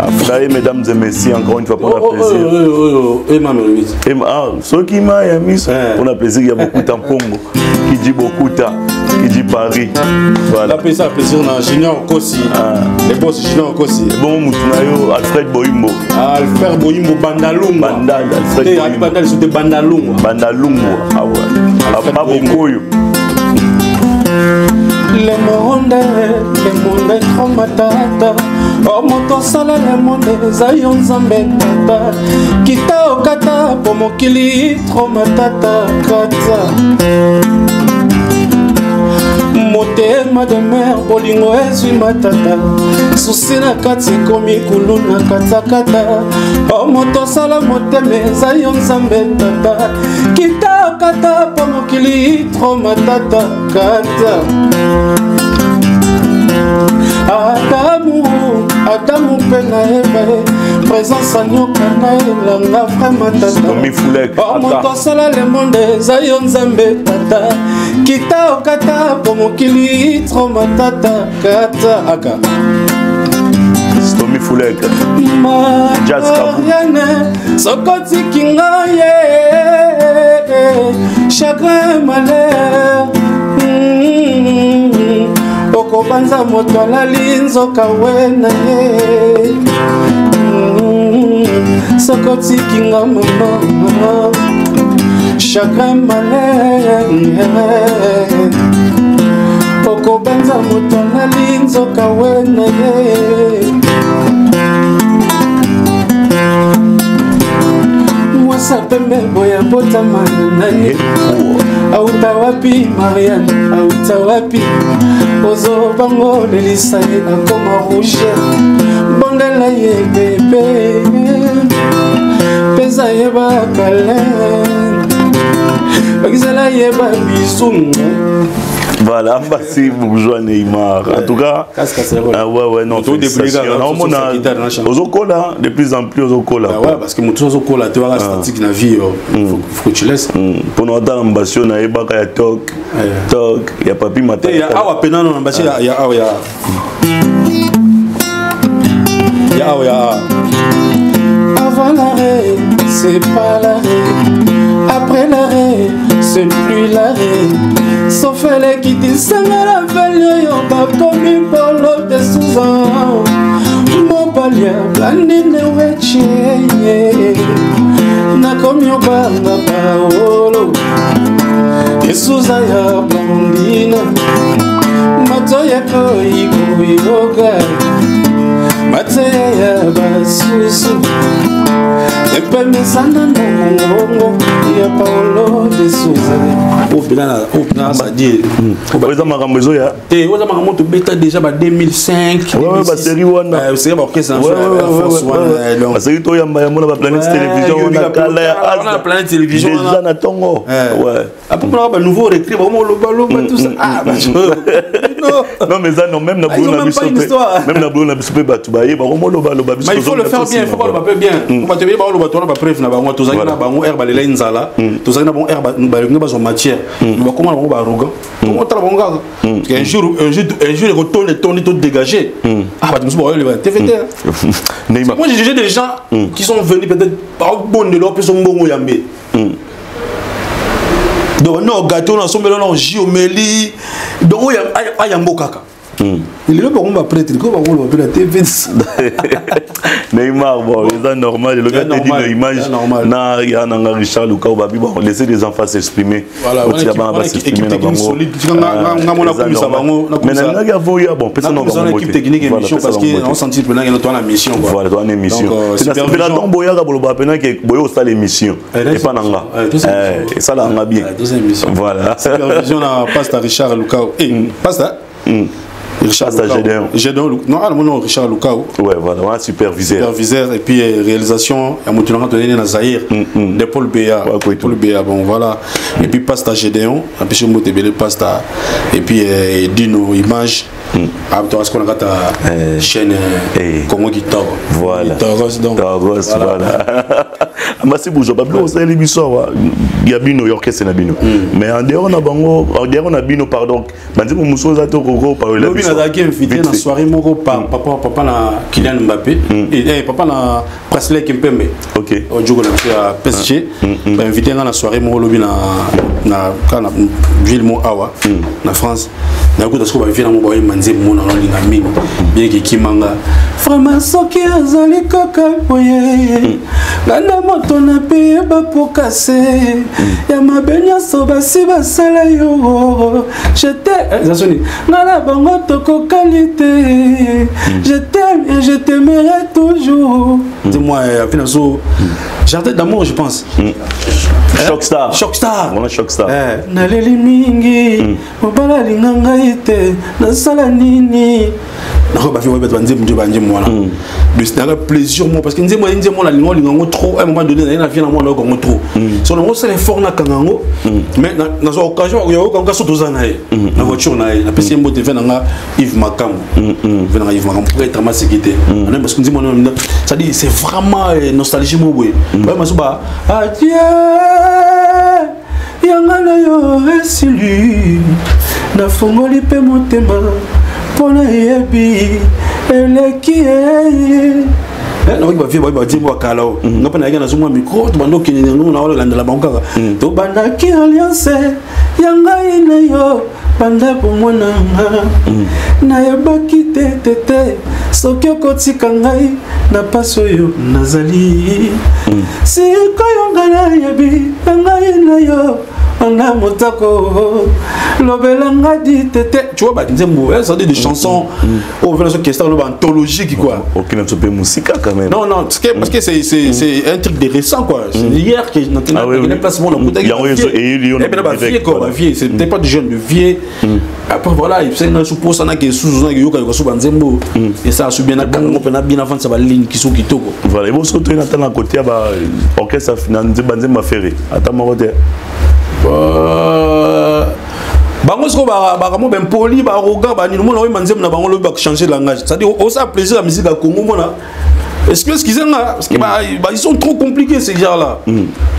Aflaye, mesdames et messieurs, encore une fois pour la plaisir.
Eh mami.
Eh, ah, soki ma ya miso pour la plaisir, il y a beaucoup de Pongo. Qui dit Bokuta, qui dit Paris. Voilà.
La ça plaisir na Junior Kosi. Les boss Junior Kosi.
Bon mutu na yo Alfred Boimbo.
Alfred Boimbo Bandalungwa.
Bandal Alfred
Boimbo. Bandal c'était Bandalungwa.
Bandalungwa. Ah ouais. Papa Bokoyo.
Le monde, le monde trop matata. O moto osala le monde eza yo Nzambe tata. Kita okata po mokili trop matata. Kata motema de mer, bolingo ezwi matata, susi na kati ekomi kuluna katakata. O moto osala motema eza yo Nzambe tata. Kita okata po mokili trop matata. Kata Adamu, Adamu mpe na Eva ye présence anyoka na elanga vrai matata. O moto osala le monde eza yo Nzambe tata. Kita okata po mokili trop matata. Kata aka
Stomy Fulek.
Mariane, sokotiki ngai ye chagrin, malheur, okobanza moto alali nzoka we na ye. Sokotiki nga mama, chagrin, malheur, okobanza moto alali nzoka we na ye. Mwasa pembe boya botama na nani? Auta wapi Mariane? Auta wapi? Ozobango lelisa ye akoma rouge. Bondela ye bebe, pesa ye bakale, bakisela ye babisu.
Voilà, Ambassi Bourgeois Neymar. En tout cas, ah ouais, non, félicitations. Ozokola, de plus en plus Ozokola.
Ah ouais, parce que moto ozokola te waka statique na vie, faut que tu laisses.
Pour nous attendre Ambassi, on a ebaka ya tok, tok, ya papi mata.
Ya awa pena non Ambassi ya awa ya awa ya
Avant l'arrêt, c'est pas l'arrêt. Après l'arrêt, c'est plus l'arrêt. Sauf elle qui dit la veille oyo bakomi Polo de Suzan. Mobali blandine weche, nakomi obanga Paolo Esuza ya Blandine, mato yakoyi koyoka mateya ya basusu epemesana na mongongo ya Paolo de Souza.
Oyo sadie.
Oyo eza makambo ezoya.
Te, oyo eza makambo tobeta déjà ba 2005.
Basérie wana.
Série baorchestre na Force wana.
Basérie toyamba yango na baplanète télévision wana kala ya
Wana Planète Télévision.
Déjà na ntongo.
Après mpona ba nouveau recrue bakoma lobaloba tout ça, ah.
Non mais eza non, même na boulot na biso mpe, même na boulot na biso mpe bato baye bakomolobaloba
biso. Il faut le faire bien, il faut baloba mpe bien. Bato ebele baoloba, tona bapreuve na bango. Tozalaki na bango aire balelai nzala, tozalaki na bango aire balingi bazwa matière, bakoma na bango baarrogant. Tokotala bango kaka un jour, un jour, un jour ekotonda etondi, todégage. Ah, bato mosusu baoyoleba tvt. Moi, j'ai jugé des gens qui sont venus peut-être babondela opesa mbongo yambe. Donc no gâteau na sombela na jus omeli, donc oyo ayambo kaka lelo bango baprêtre ko bango mpe na TV.
Neymar, bon, eza normal, elobi atedi na image na ya nanga Richard Lukau babi. Bon, laissez les enfants s'exprimer, otika bana bas'exprimer na bango. Mais nalingaki avoya, bon, pesa na
bango équipe technique émission, parce que on sentit mpena ke toa na mission quoi.
Voilà, toa na émission. Nasepela ntango boyaka boloba pena ke boye osala émission epa na nga, esalaka nga bien.
Voilà.
Voilà.
Supervision na pasteur Richard Lukau. Eh, pasteur. Richard
Gédéon.
Gédéon, non, ah, non, Richard Lukao.
Ouais, voilà, un superviseur.
Superviseur, et puis réalisation, ya moto nanga tonene na Zaïre, de Paul Béa.
Ouais,
Paul Béa, bon, voilà. Et puis Pasta Gédéon, et puis Mbote Belé Pasta, et puis Dino Image. Ah, toi, ce qu'on a ta chaîne Congo Guitare.
Voilà.
Togos, donc.
Togos, voilà. Amasi Boujo, bablo osali biso awa ya bino ya orchestre na bino. Mais en dehors na bango, en dehors na bino pardon, banzembo mosusu oza te okoko parola
Lobi nazalaki invité na soirée moko par papa papa na Kylian Mbappé et papa na Presley Kimpembe.
OK.
Ojugo na biso ya PSG. Ba invité nga na soirée moko lobi na na kana ville mo awa na France. Nakuta siko ba invité na mo ba yemba nzembo mo na olinga mingi bien que kimanga. Vraiment soki azali kaka boye nga nde moto napeye bapokase ya mabe nyonso basi basala yo je t'aime nga na bango tokokani te je t'aime et je t'aimerai toujours. Dis-moi, finalement, jardin d'amour, je pense.
Choc Star.
Choc Star.
Voilà, Choc Star.
Naleli mingi mobali alinga ngai te nasala nini
nakoki bafi bato banzembo nde banzembo wana naka plaisir mo parce que nzembo ya nzembo na lingo lingo trop à un moment donné naye na vie na mwana nayoka yango trop so nango osala effort nakanga yango mais nazwa occasion ya yoka yango so toza na ye na voiture na ye napesi ye mbote ve nanga Yves Makambo ve nanga Yves Makambo pour être maseki te parce que nzembo wana c'est à dire c'est vraiment nostalgie mo boye bayeba so ba
adieu yanga na yo esili nafungoli mpe motema mpo nayebi eleki ye
nakoki bavie bayebi banzembo ya kala o nga mpe nayaki nazomwa micro tobanda okende yango na olandela bango kaka
tobandaki alliance ya ngai na yo banda bomwana nga nayebaki te te te soki okotika ngai na pasi oyo nazali sikoyo ngai nayebi ya ngai na yo wana motako lobela nga di tete.
Tu vois, banzembo, ça dit des chansons oyo vena so question loba anthologique quoi.
Ok, na mpe musika quand même.
Non, non, parce que c'est un truc de récent quoi. C'est hier que
Ah oui, oui.
placement na
Yango eyeli yo na
eh ben ba
direct,
vieux quoi,
voilà.
ba vieux, c'était pas du jeune, de vieux. Après voilà, il s'est na sous na ke sous na yoka yoka sous banzembo et ça sous bien na kango pe na bien avant ça ba ligne qui sont kitoko.
Voilà, et bon soto ina tana côté ya ba orchestre na banzembo affaire. Ata moko te.
Bango siko bakamo bempoli baroga banini mona oyemba nzembo na bango lobi bachanger langage, c'est-à-dire osala plaisir ya musique ya Congo mona. Est-ce que excusez-moi, parce que bah, ils sont trop compliqués ces gens-là.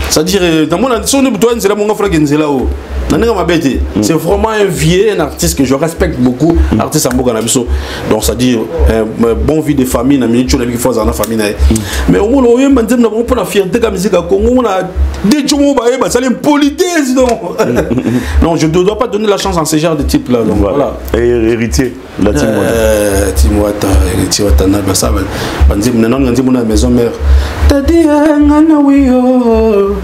C'est-à-dire, dans mon son toi nzela monga frère nzela o. Na ndenge mabe te. C'est vraiment un vieux, un artiste que je respecte beaucoup, artiste en mboka na biso. Donc c'est-à-dire bon vie de famille na minute na biso na famille na ye. Mais au moins oyemba nzembo na bango pour la fierté ka musique ya Congo na des jomo ba ba ça l'impolitesse donc. Non, je ne dois pas donner la chance à ce genre de type là donc voilà.
Et héritier la team Wata.
Team Wata, héritier Wata na ba ça ba nzembo na nzembo na maison mère.
Tadi nga na wiyo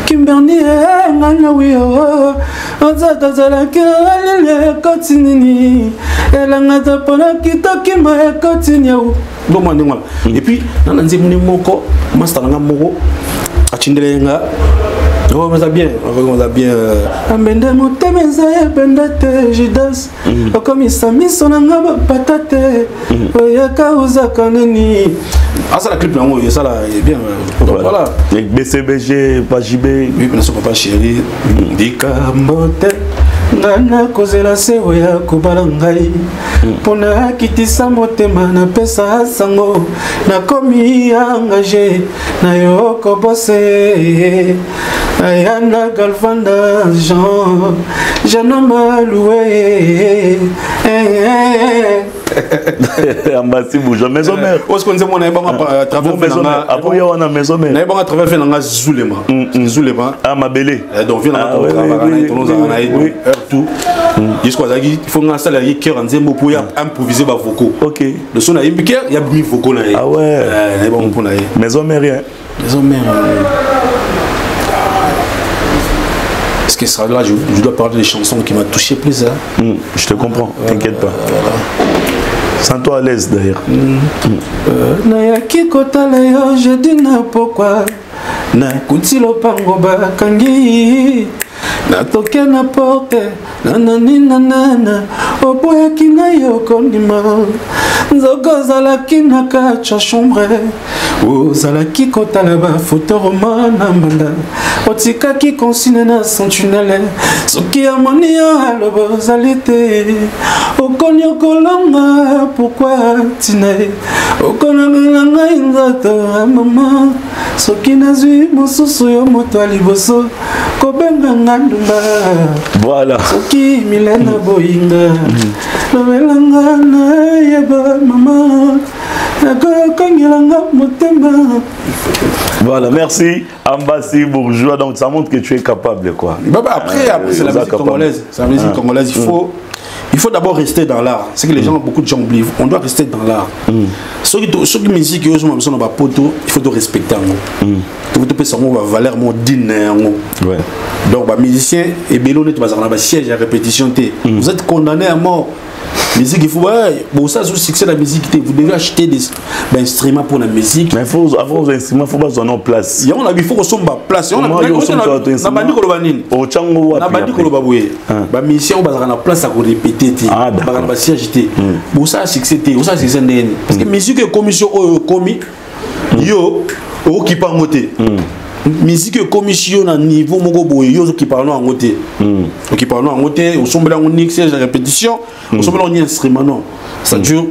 Kimberly nga na wiyo Ozata zalaki alele ekoti nini elanga ta mpona kitokima ekoti niau
Donc moi ndenge wana. Et puis na nzembo ni moko master nga moko atindele nga. Oh, mais ça bien, oh, ça bien.
Ambende motema eza ebende te Judas okomisa miso na nga bapata te oyaka ozaka nini
asala clip nango esala bien. Donc, voilà.
Et BCBG, pas JB.
Oui, mais papa chéri
likambo te nga nakozela se oya kobala ngai mpona akitisa motema napesa sango nakomi engage na yo kobose ayana galvanda Jean jeune homme alloué.
Ambassi Boujo, maison mère.
Oyo nzembo nayebanga à travers
Maison mère. Après, il y a maison mère.
nayebanga à travers ve nanga Zulema Zulema.
Ah, Mabele.
Donc vie nanga
Ah, oui, oui, oui,
tozalaka na ye
oui, oui.
heure tout jusqu'au azalaki il faut nga asala ye cœur ya nzembo po ya improviser bavocaux.
Ok.
Le son nayembi cœur ya bimi vocaux na ye.
Ah ouais.
Nayebanga mpo na ye.
Maison mère, rien.
Maison mère. Est-ce que ça là, je dois parler des chansons qui m'a touché plus, hein?
Je te comprends, t'inquiète pas. Sens-toi à l'aise d'ailleurs.
Nayaki kotala yo jeudi na pokwa nakuti lopango bakangi Natoke na porte nanani nanana, oboyaki na yo kondima, nzoka ozalaki na kati ya chambre, ozalaki kotala bafoto roma na mbanda, otikaki consigne na sentinelle, soki amoni yo aloba ozali te, okoni okolonga pourkui ntina ye okolongola ngai nzoto ya mama, soki nazwi mosusu yo moto ya liboso kobenga nga ndumba.
Voilà.
Soki milena boyinga lobelanga nayeba mama nakokangela nga motema.
Voilà, merci Ambassi Bourgeois. Donc ça montre que tu es capable, quoi.
Bah, après, c'est la musique congolaise. C'est la musique congolaise. Il faut d'abord rester dans l'art. C'est que les gens, beaucoup de gens oublient. On doit rester dans l'art. Ceux qui musique, ils ont besoin de poto, il faut te respecter. Il faut te payer sa valeur digne.
Ouais.
Donc, bah, musicien et bello, tu vas avoir un siège à répétition. Vous êtes condamné à mort. Musique, il faut, ouais, bon, ça, c'est le succès de la musique. Vous devez acheter des instruments pour la musique.
Mais il faut avoir des instruments, il faut pas en en place.
Il faut qu'on soit en place. On a bandi koloba nini? Na bandi koloba boye. Ba musicien oyo bazalaka na place ya korépéter te. Bazalaka na ba siège te. Bon, ça, succès te. Bon, ça, succès ndenge nini? Parce que musique ekomi so oyo ekomi, yo, okokipa yango te. Musique ekomi si yo na niveau moko boye, yo ozokipa yango te. Okipa yango te, osombela yango ni siège ya répétition, osombela yango ni instrument, non. Ça dure.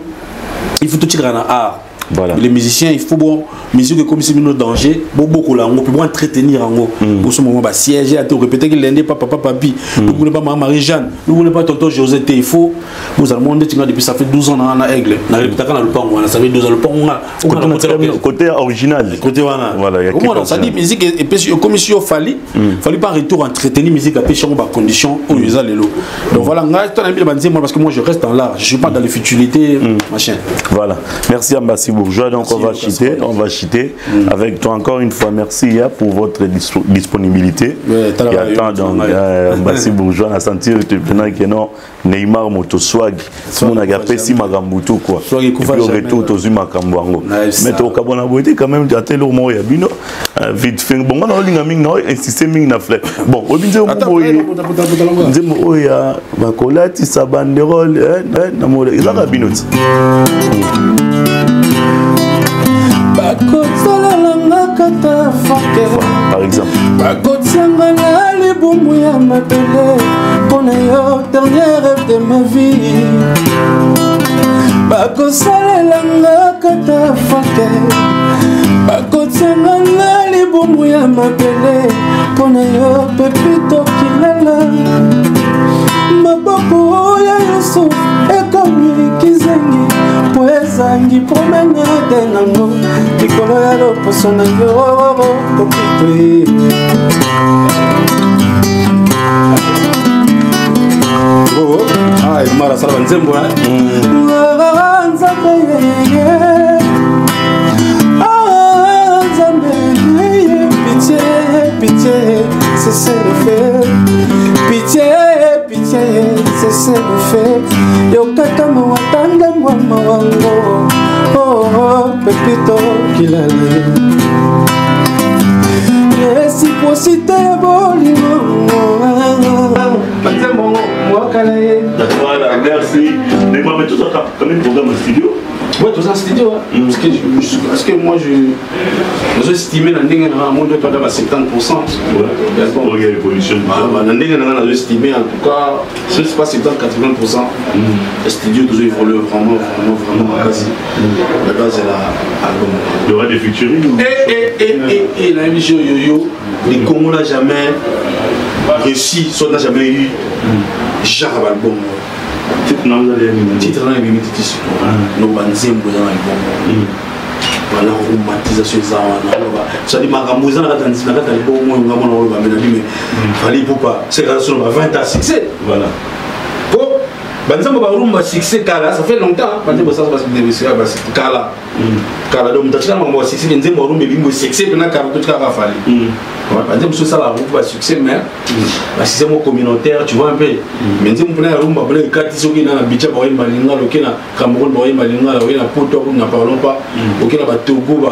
Il faut tout tirer na art.
Voilà.
Les musiciens, il faut bon musique comme si nos danger, bon beaucoup là, on peut entretenir en gros. Pour ce moment, bah siège à tout répéter qu'il lundi papa papa papi. Nous voulons pas maman Marie-Jeanne, nous voulons pas tonton José, il faut vous allez monter depuis ça fait 12 ans dans la aigle. Na répéter quand le pont, ça fait 12 ans le pont on a
côté original.
Côté voilà.
Voilà, il y a
comment ça dit musique et puis comme si il fallait fallait pas retour entretenir musique à pêcher en condition où ils allaient l'eau. Donc voilà, moi parce que moi je reste dans l'art, je suis pas dans les futilités machin.
Voilà. Merci Ambassi Bourgeois. Donc
merci,
on va chiter, on va chiter avec toi encore une fois. Merci Ya pour votre disponibilité.
Ouais,
Et attends donc Ambassi Bourgeois a senti maintenant que non Neymar moto swag, mon agapé si magambutu quoi.
Swag
Et puis au retour tozu makambo yango. Mais to kabona boité quand même ate lo mo ya bino vite fait bon on a linga mingi na insister mingi na fleur. Bon obinze mo boye. Nzembo oyo ya bakolatisa banderole na mo ezaka bino ti.
Bakosalalanga kata forte.
Par exemple.
Bakotianga na libumu ya mabele mpona yo dernier rêve de ma vie. Bakosalelanga kata forte. Bakotianga na libumu ya mabele mpona yo pepito kilala. Maboko ya Yusuf ekomi kizengi po ezangi promenade nango likolo ya loposo na yo popito.
Oh, ah, Mara sala nzembo hein.
Nzambe ye. Ah, Nzambe ye, pitié, pitié, cessez le feu. Pitié, pitié, cessez le feu. Yokata mawatanda mwa mawango. Oh, oh, pepito kilale. Réciprocité bolingo.
Voilà, merci. Mais moi, mais tout ça, quand même, programme au studio.
Ouais, tout ça, studio. Hein. Parce que moi, je estimé dans le monde de 70%.
Ouais, bon, il y a l'évolution.
Dans le estimé, en tout cas, ce n'est pas 70, 80%. Le studio, toujours évolue vraiment, vraiment, vraiment. La base est là.
Il y aura des featuring.
Et la émission Yo-Yo, le Congo n'a jamais réussi, soit n'a jamais eu genre album.
Titre n'a jamais eu.
Titre n'a jamais eu. Nous banzembo dans l'album. Voilà romantisation ça wana. Ça dit makambo za na kati na kati album oyo ngambo na oloba mais mais Fally Ipupa c'est grâce sur 20 ans succès.
Voilà.
Bon banzembo ba rumba succès kala ça fait longtemps banzembo ça ça kala. Kala donc mutachika makambo ya succès nzembo rumba bimbo succès pena kala to tika Fally. Banzembo so ça la rumba succès mais ba succès mo communautaire tu vois un peu. Mais nzembo pena rumba pena kati soki na bicha ba yemba lingala oke na Cameroun ba yemba lingala oke na Poto na parlons pas oke na ba Togo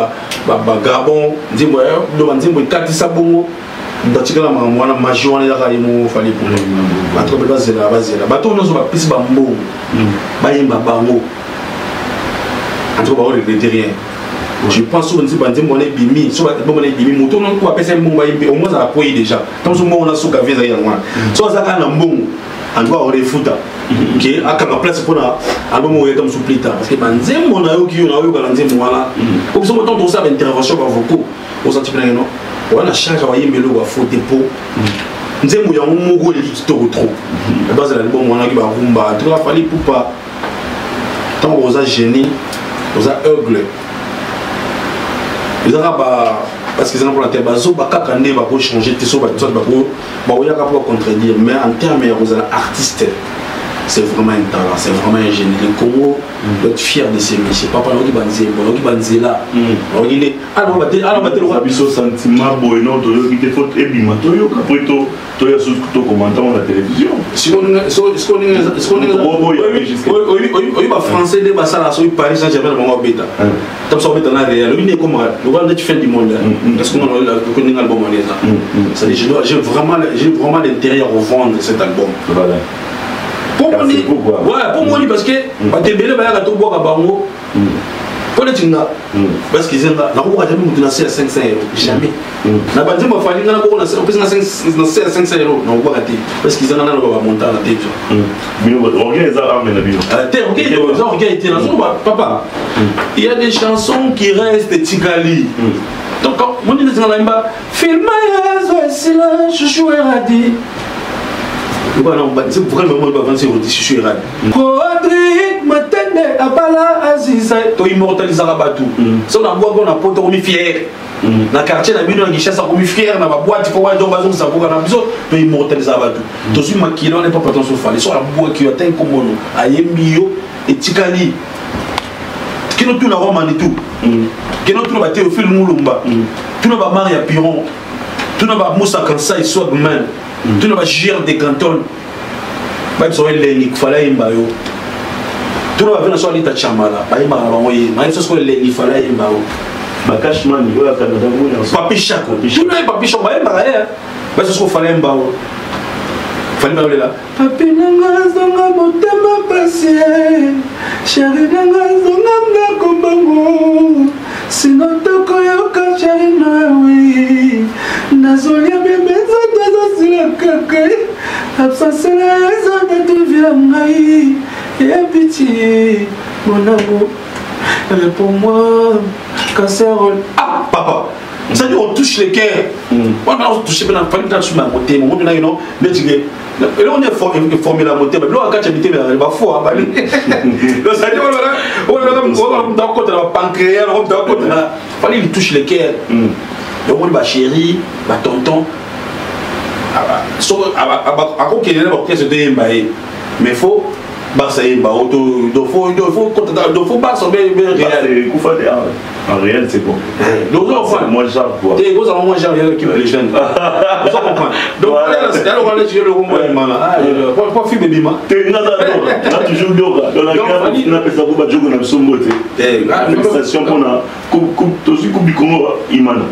ba Gabon nzembo do banzembo kati sa bongo.
Batikala makambo wana, magie wana ezaka ye moko Fally Ipupa. Bato mpe bazela, bazela. Bato nyonso bapesi bambongo, bayemba bango. En tout cas, bakoregretter rien. Je pense soki nzi banzembo wana ebimi, soki album wana ebimi, moto wana oyo apesa ye mbongo bayembi, au moins azala kwei déjà. Ntango so mbongo wana suka vie ezali yango wana. So aza kaka na mbongo, en tout cas akorefuta ke akanga place mpona album oyo eyaka mosusu plus tard, parce que banzembo nayoki yo nayoka na nzembo wana po biso motango tokosala baintervention bavocaux, osanti mpe nangeno wana charge bayemba eloko ya faux te, po nzembo yango moko eleki kitoko trop. Bazala album wana ki barumba. En tout cas, Fally Ipupa, ntango oza génie, oza aigle, ezaka ba parce que ezanga mpona te, bazoba kaka nde bakochange te. So bato bakoyaka mpo bacontredire, mais en terme ya kozala artiste, c'est vraiment un talent, c'est vraiment un génie. Le Congo doit être fier de ces messieurs. Papa, nayoki banzembo, nayoki banzela, nayoki nde
ala biso sentiment boye. No, toyoki te, faut ebima toyoka po toya susu tokomanta ngo na télévision.
Oyi bafrançais nde basala soki Paris Saint Germain na bango babeta, tabiso babeta na Real, oyi nde ekomaka lokola neti fin du monde. Parce que ndenge album wana eza, c'est-à-dire j'ai vraiment l'intérêt ya revendre cet album.
Voilà.
Ouais, po moni, parce que bato ebele bayaka tobwaka bango mpo neti nga, parce que eza nga nakoboka jamais motu na se ya 500 euro, jamais. Na banzembo afali nga nakoko opesi nga na se ya 500 euro, nakobwaka te, parce que eza nga naloba bamontant na te.
Orgueil eza arme na bino.
Te, orgueil eza orgueil te. Nazoloba, papa, il y a des chansons qui restent, etikali. Donc moni neti nga nayemba filma yezo esila chuchu eradi, vraiment bavansi chuchu eradi, Rodrigue Matende abala Aziza, toimmortalisaka bato. So na bwako na poto komi fier na quartier na bino na Kinshasa, komi fier na baboite fo wana, donc bazongisa mboka na biso, toimmortalisaka bato. Tozwi makila wana epa patron Fally, so abwaki yo ata nkombono ayembi yo, etikali kino tuna roi Manitou, kino tuna baThéophile Mulumba, tuna bamari ya Piron, tuna bamusa Kansai Swagman, tuna bagr de Canton, bayebisa elengi Fally ayemba yo, tuna bave na so Alita Chamala, bayembaka na bango ye mayebisa soko elengi Fally ayemba yo.
Bacashman oyo akandaka.
Papi Chako, tuna ye Papi Chako, bayembaka ye, bayebisa soko Fally ayemba yo. Fally bayolela papi nanga azonga motema pasi, chéri nanga azonga ndako bango, sino tokoyoka chéri noewi nazolia bebe, nzoto ezosila kaka absence na ezodetuvila ngai epiti mon amour, réponds-moi casserole. Ah papa, c'est-à-dire on touche le cœur wana, on touche mpe na Fally mpe nasuma ya motema ngo mpena kino neti ke eloko nde formula motema, biloko kati ya mitema ezalaka bafoi bali, c'est-à-dire wana akota na bapancréas, akota na Fally, il touche le cœur. Donc omoni bachéri, batonton, akokende na baorchestre toyemba ye, mais faut Barça yemba o do faut do faut do faut Barça be be
Real kufa te en réel, c'est bon.
Donc
c'est moins genre quoi.
Te kozala moins genre ya équipe les jeunes, ozo comprendre. Donc voilà, wana tu le kombo imana, ah po film ebima.
Te, nga na toujours doka donc na napesa ko bajogo na biso mbote, félicitation mpona tozwi Coupe du Congo imana,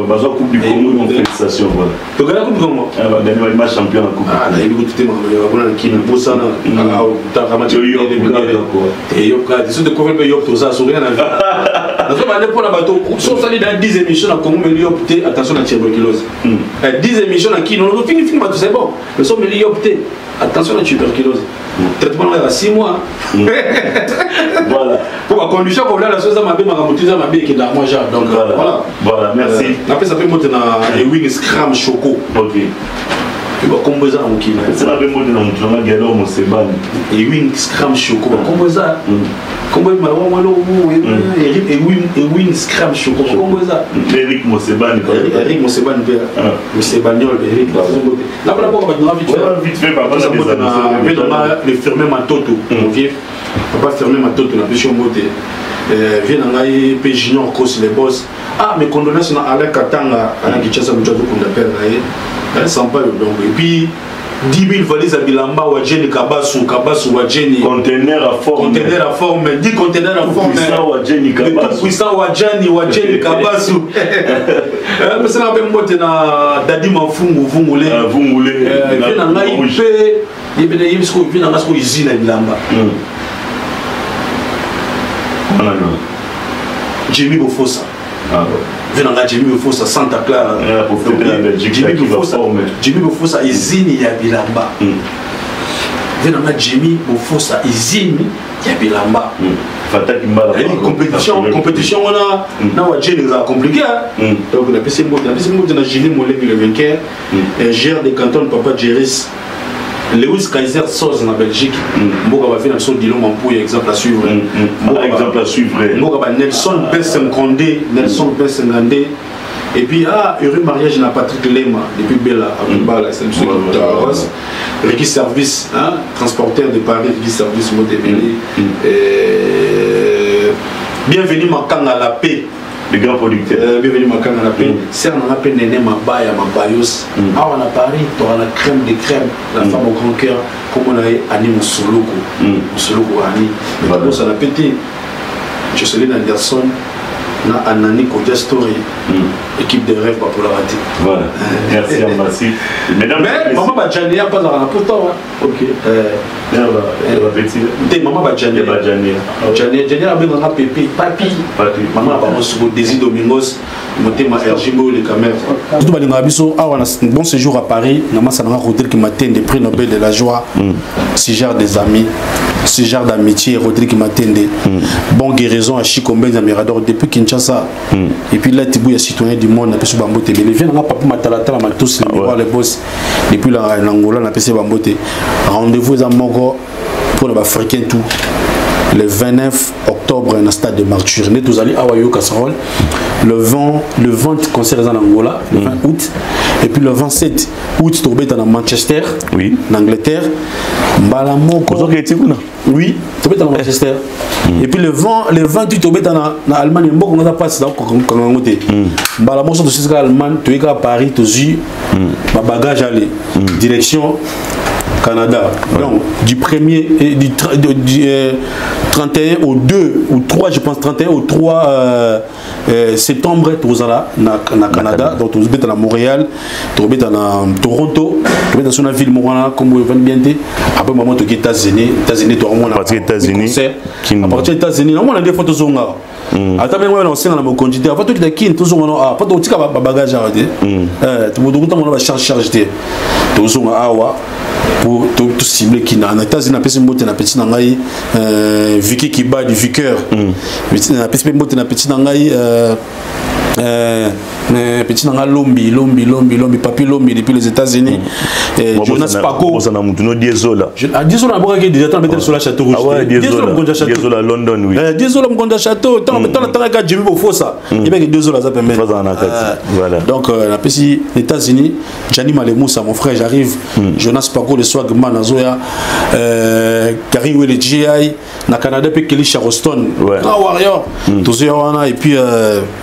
bazwa Coupe du Congo, donc félicitation, voilà.
Tokala Coupe du Congo.
Bagani balima champion na coupe.
Nayebi kutu te makambo kuna na kini posana yoka so découvrir mpe yop toza so rien na vie nazobande mpona bato so osali dans 10 émissions na Congo meli yop te, attention na tuberculose. 10 émissions na kino fini fini bato, c'est bon, mais so meli yop te, attention na tuberculose, traitement nango yaka 6 mois.
Voilà.
Po bacondition kolala so eza mabe, makambo te eza mabe, ekendaka mwa genre, donc voilà.
Voilà, merci.
Napesa mpe mbote na Ewing Scram Choco.
Ok.
Mpe bakombo eza na mokili.
Pesela mpe mbote na motu nanga Gelor Mosebani.
Ewing Scram Choco, bakombo eza kombo maloko, Ewing Scram Choco, bakombo eza.
Eric Mosebani.
Eric Mosebani mpe Mosebaniol Eric, napona mpoka bato nanga
vite. Vite fait.
Papa le Firmin Matoto, mon vieux papa Firmin Matoto, na biso mbote, vieux na ngai mpe Junior Kos le boss. Ah, mes condoléances na Alain Katanga, Alain Kinshasa, moto azokunda père na ye Sampayo. Donc et puis
10 000 valises ya bilamba wa Jenny Kabasu, Kabasu wa Jenny.
Conteneur à forme.
Conteneur à forme, 10 conteneurs à forme.
Puissant wa Jenny Kabasu.
Tout puissant wa Jenny, wa Jenny Kabasu. Pesa na pe mbote na Dadi Mafungu Vungule.
Vungule.
Vie na ngai pe yebene yebi sikoyo vie na ngai sikoyo izina ya bilamba. Jimmy Bofosa.
Ah ouais.
Vie na ngai Jimmy Bofosa Santa Clara. Jimmy Bofosa izini ya bilamba. Vie na ngai Jimmy Bofosa izini ya bilamba.
Fataki Mbala.
Compétition, compétition wana na wa Jenny eza compliqué. Donc na pesi mbote, na pesi mbote na Jimmy Molengi le vainqueur. GR de Canton Papa Jeris. Lewis Kaiser Soz na Belgique. Mboka ba vie na biso Dilo Mampuya exemple à suivre.
Mboka exemple à suivre.
Mboka ba Nelson Besengande, Nelson Besengande. Et puis ah heureux mariage na Patrick Lema depuis Bella à Bala, c'est monsieur qui Taros. Ricky Service, hein, transporteur de Paris, Ricky Service Motebele. Bienvenue Makanga la paix.
Le grand producteur.
Bienvenue Makanga la paix. Serre na paix Néné Mabaya Mabayos. Ah on a Paris, tu as la crème des crèmes, la femme au grand cœur, comme on a Annie Moussouloukou. Moussouloukou Annie. Mais d'abord ça l'a pété. Jocelyn Anderson na Anani Kodia Story. Équipe de rêve pour la rater.
Voilà. Merci Ambassi. Mesdames,
mais maman Badjania pas dans la pourtant.
OK.
Te maman Badjania.
Badjania.
Badjania, Badjania abenganga Pepe, Papi.
Papi.
Maman ba mosoko Désir Domingos, motema RG Boy le caméra. Tout balinga biso awa na bon séjour à Paris, na masa na Rodrigue Matende, prix Nobel de la joie. Si genre des amis, si genre d'amitié, Rodrigue Matende. Bon guérison à Chico Mbenza Mirador depuis Kinshasa. Et puis là Tibou ya citoyen du monde na peso bambote bele. Viens na papa matalata la matos le miroir les boss depuis la l'Angola na pese bambote. Rendez-vous eza moko pour les Africains tout. Le 29 octobre na stade de Martyrs. Né tozali awa yo casserole. Le 20 le 20 concert en Angola le 20 août et puis le 27 août tobeta na Manchester.
Oui.
En Angleterre. Mbala moko.
Ozoketi kuna.
Oui, tobeta na Manchester. Et puis le 20 le 28 tobeta na na Allemagne mboko ngaza passe na kongango te. Mbala moko to sisika Allemagne, toyeka Paris tozui ba bagage aller direction Canada. Donc du premier et du, du 31 au 2 ou 3 je pense 31 au 3 septembre tozala na na Canada. Donc tozobeta na Montréal, tozobeta na Toronto, tozobeta sur la ville moko comme vous bien te. Après moment toki États-Unis, États-Unis to mona
À partir des États-Unis,
à partir des États-Unis, on a des photos zonga. Ata ndenge wana osenga na mokonzi te, avant tokita Kini tozonga no awa po totika babagage awa te, tokuta mona bacharge charge te, tozonga awa po tocible Kina na États-Unis. Napesi mbote na petit na ngai Viki Kibadi Viqueur, napesi mpe mbote na petit na ngai petit na nga Lombi Lombi Lombi Lombi Papi Lombi depuis les États-Unis, Jonas Paco.
Bosana mutu no Diesola.
Ah, Diesola nabokaki déjà tana betele sola Château Rouge.
Ah ouais, Diesola
Mokonzi ya Château.
Diesola London, oui.
Diesola Mokonzi ya Château, tana tana tana Jimmy Bofosa yebaki Diesola aza pembeni.
Baza na kati. Voilà.
Donc napesi États-Unis Gianni Malemoussa, mon frère, j'arrive. Jonas Paco le swagman azoya, Gary Wele GI na Canada mpe Kelly Charleston, grand warrior, tozoya wana. Et puis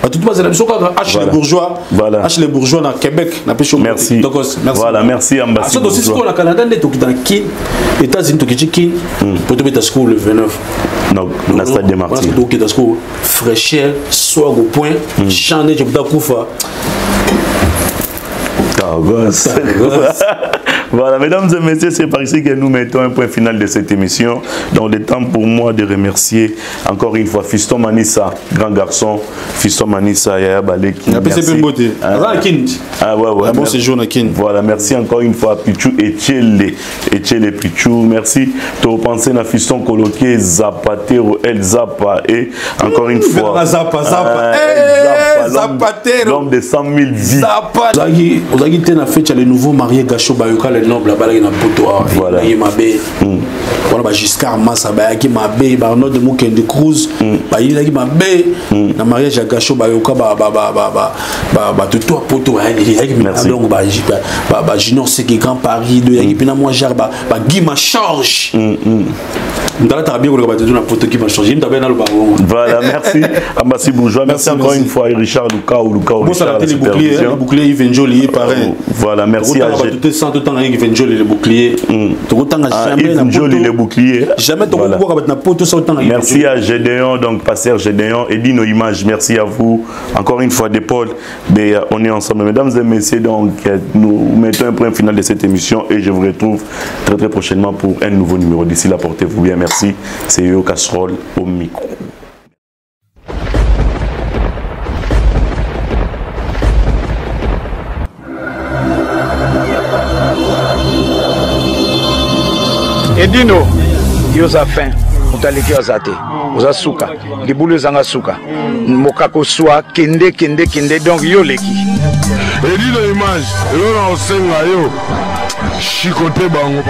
bato tu bazela biso kaka H le bourgeois.
Voilà.
H le bourgeois na Québec, napesi yo.
Merci.
Tokos, merci.
Voilà, merci Ambassi.
So tosi sikoyo na Canada nde tokita na Kin, États-Unis, tokiti Kin po tobeta sikoyo le 29.
Donc na stade des Martyrs.
Tokita sikoyo fraîcheur, swag au point, chant nde tokuta kufa.
Gosse. Voilà, mesdames et messieurs, c'est par ici que nous mettons un point final de cette émission. Donc, le temps pour moi de remercier encore une fois Fiston Manissa, grand garçon, Fiston Manissa, Yaya Baleki.
Merci.
Ah, ouais.
Un bon séjour na Kin.
Voilà, merci encore une fois Pichou Etiele, Etiele Pichou. Merci. Tu pensé na Fiston Coloqué, Zapatero, El Zappa et encore une fois.
Zappa, Zappa.
Eh,
Zapatero.
L'homme de 100 000 vies.
Zappa. Ozalaki te na fête ya le nouveau marié Gacho Bayoka le noble abalaki na poto awa.
Voilà.
Ye mabe wana bagiscard Masa bayaki mabe, baarnold de Mokende Cruz bayelaki mabe na mariage ya Gacho Bayoka, bato to poto bayaki. Donc bajunior Seke Grand Paris de yaki mpena mwa genre bagima charge. Moto bien koleka bato na poto qui va changer moto abe naloba bongo.
Voilà, merci Ambassi Bourgeois, merci, merci encore merci. Une fois Richard Lukau Lukau.
Bosala te le bouclier, le bouclier Yves Njoli parrain.
Voilà, merci
à bato te sans totanga Yves Njoli le bouclier. Tokotanga jamais
na Njoli le bouclier.
Jamais tokokoka bato na poto sans totanga.
Merci à Gédéon, donc pasteur Gédéon et Dino Image, merci à vous encore une fois de Paul. Mais on est ensemble mesdames et messieurs, donc nous mettons un point final de cette émission et je vous retrouve très très prochainement pour un nouveau numéro. D'ici là, portez-vous bien. Merci. C'est Yo Casserole au micro.
Edino, yo oza fin moto aleki yo aza te oza suka libulu ezanga suka mokako swa kende kende kende donc yo oleki.
Edino image eloko na kosenga yo shikote bango.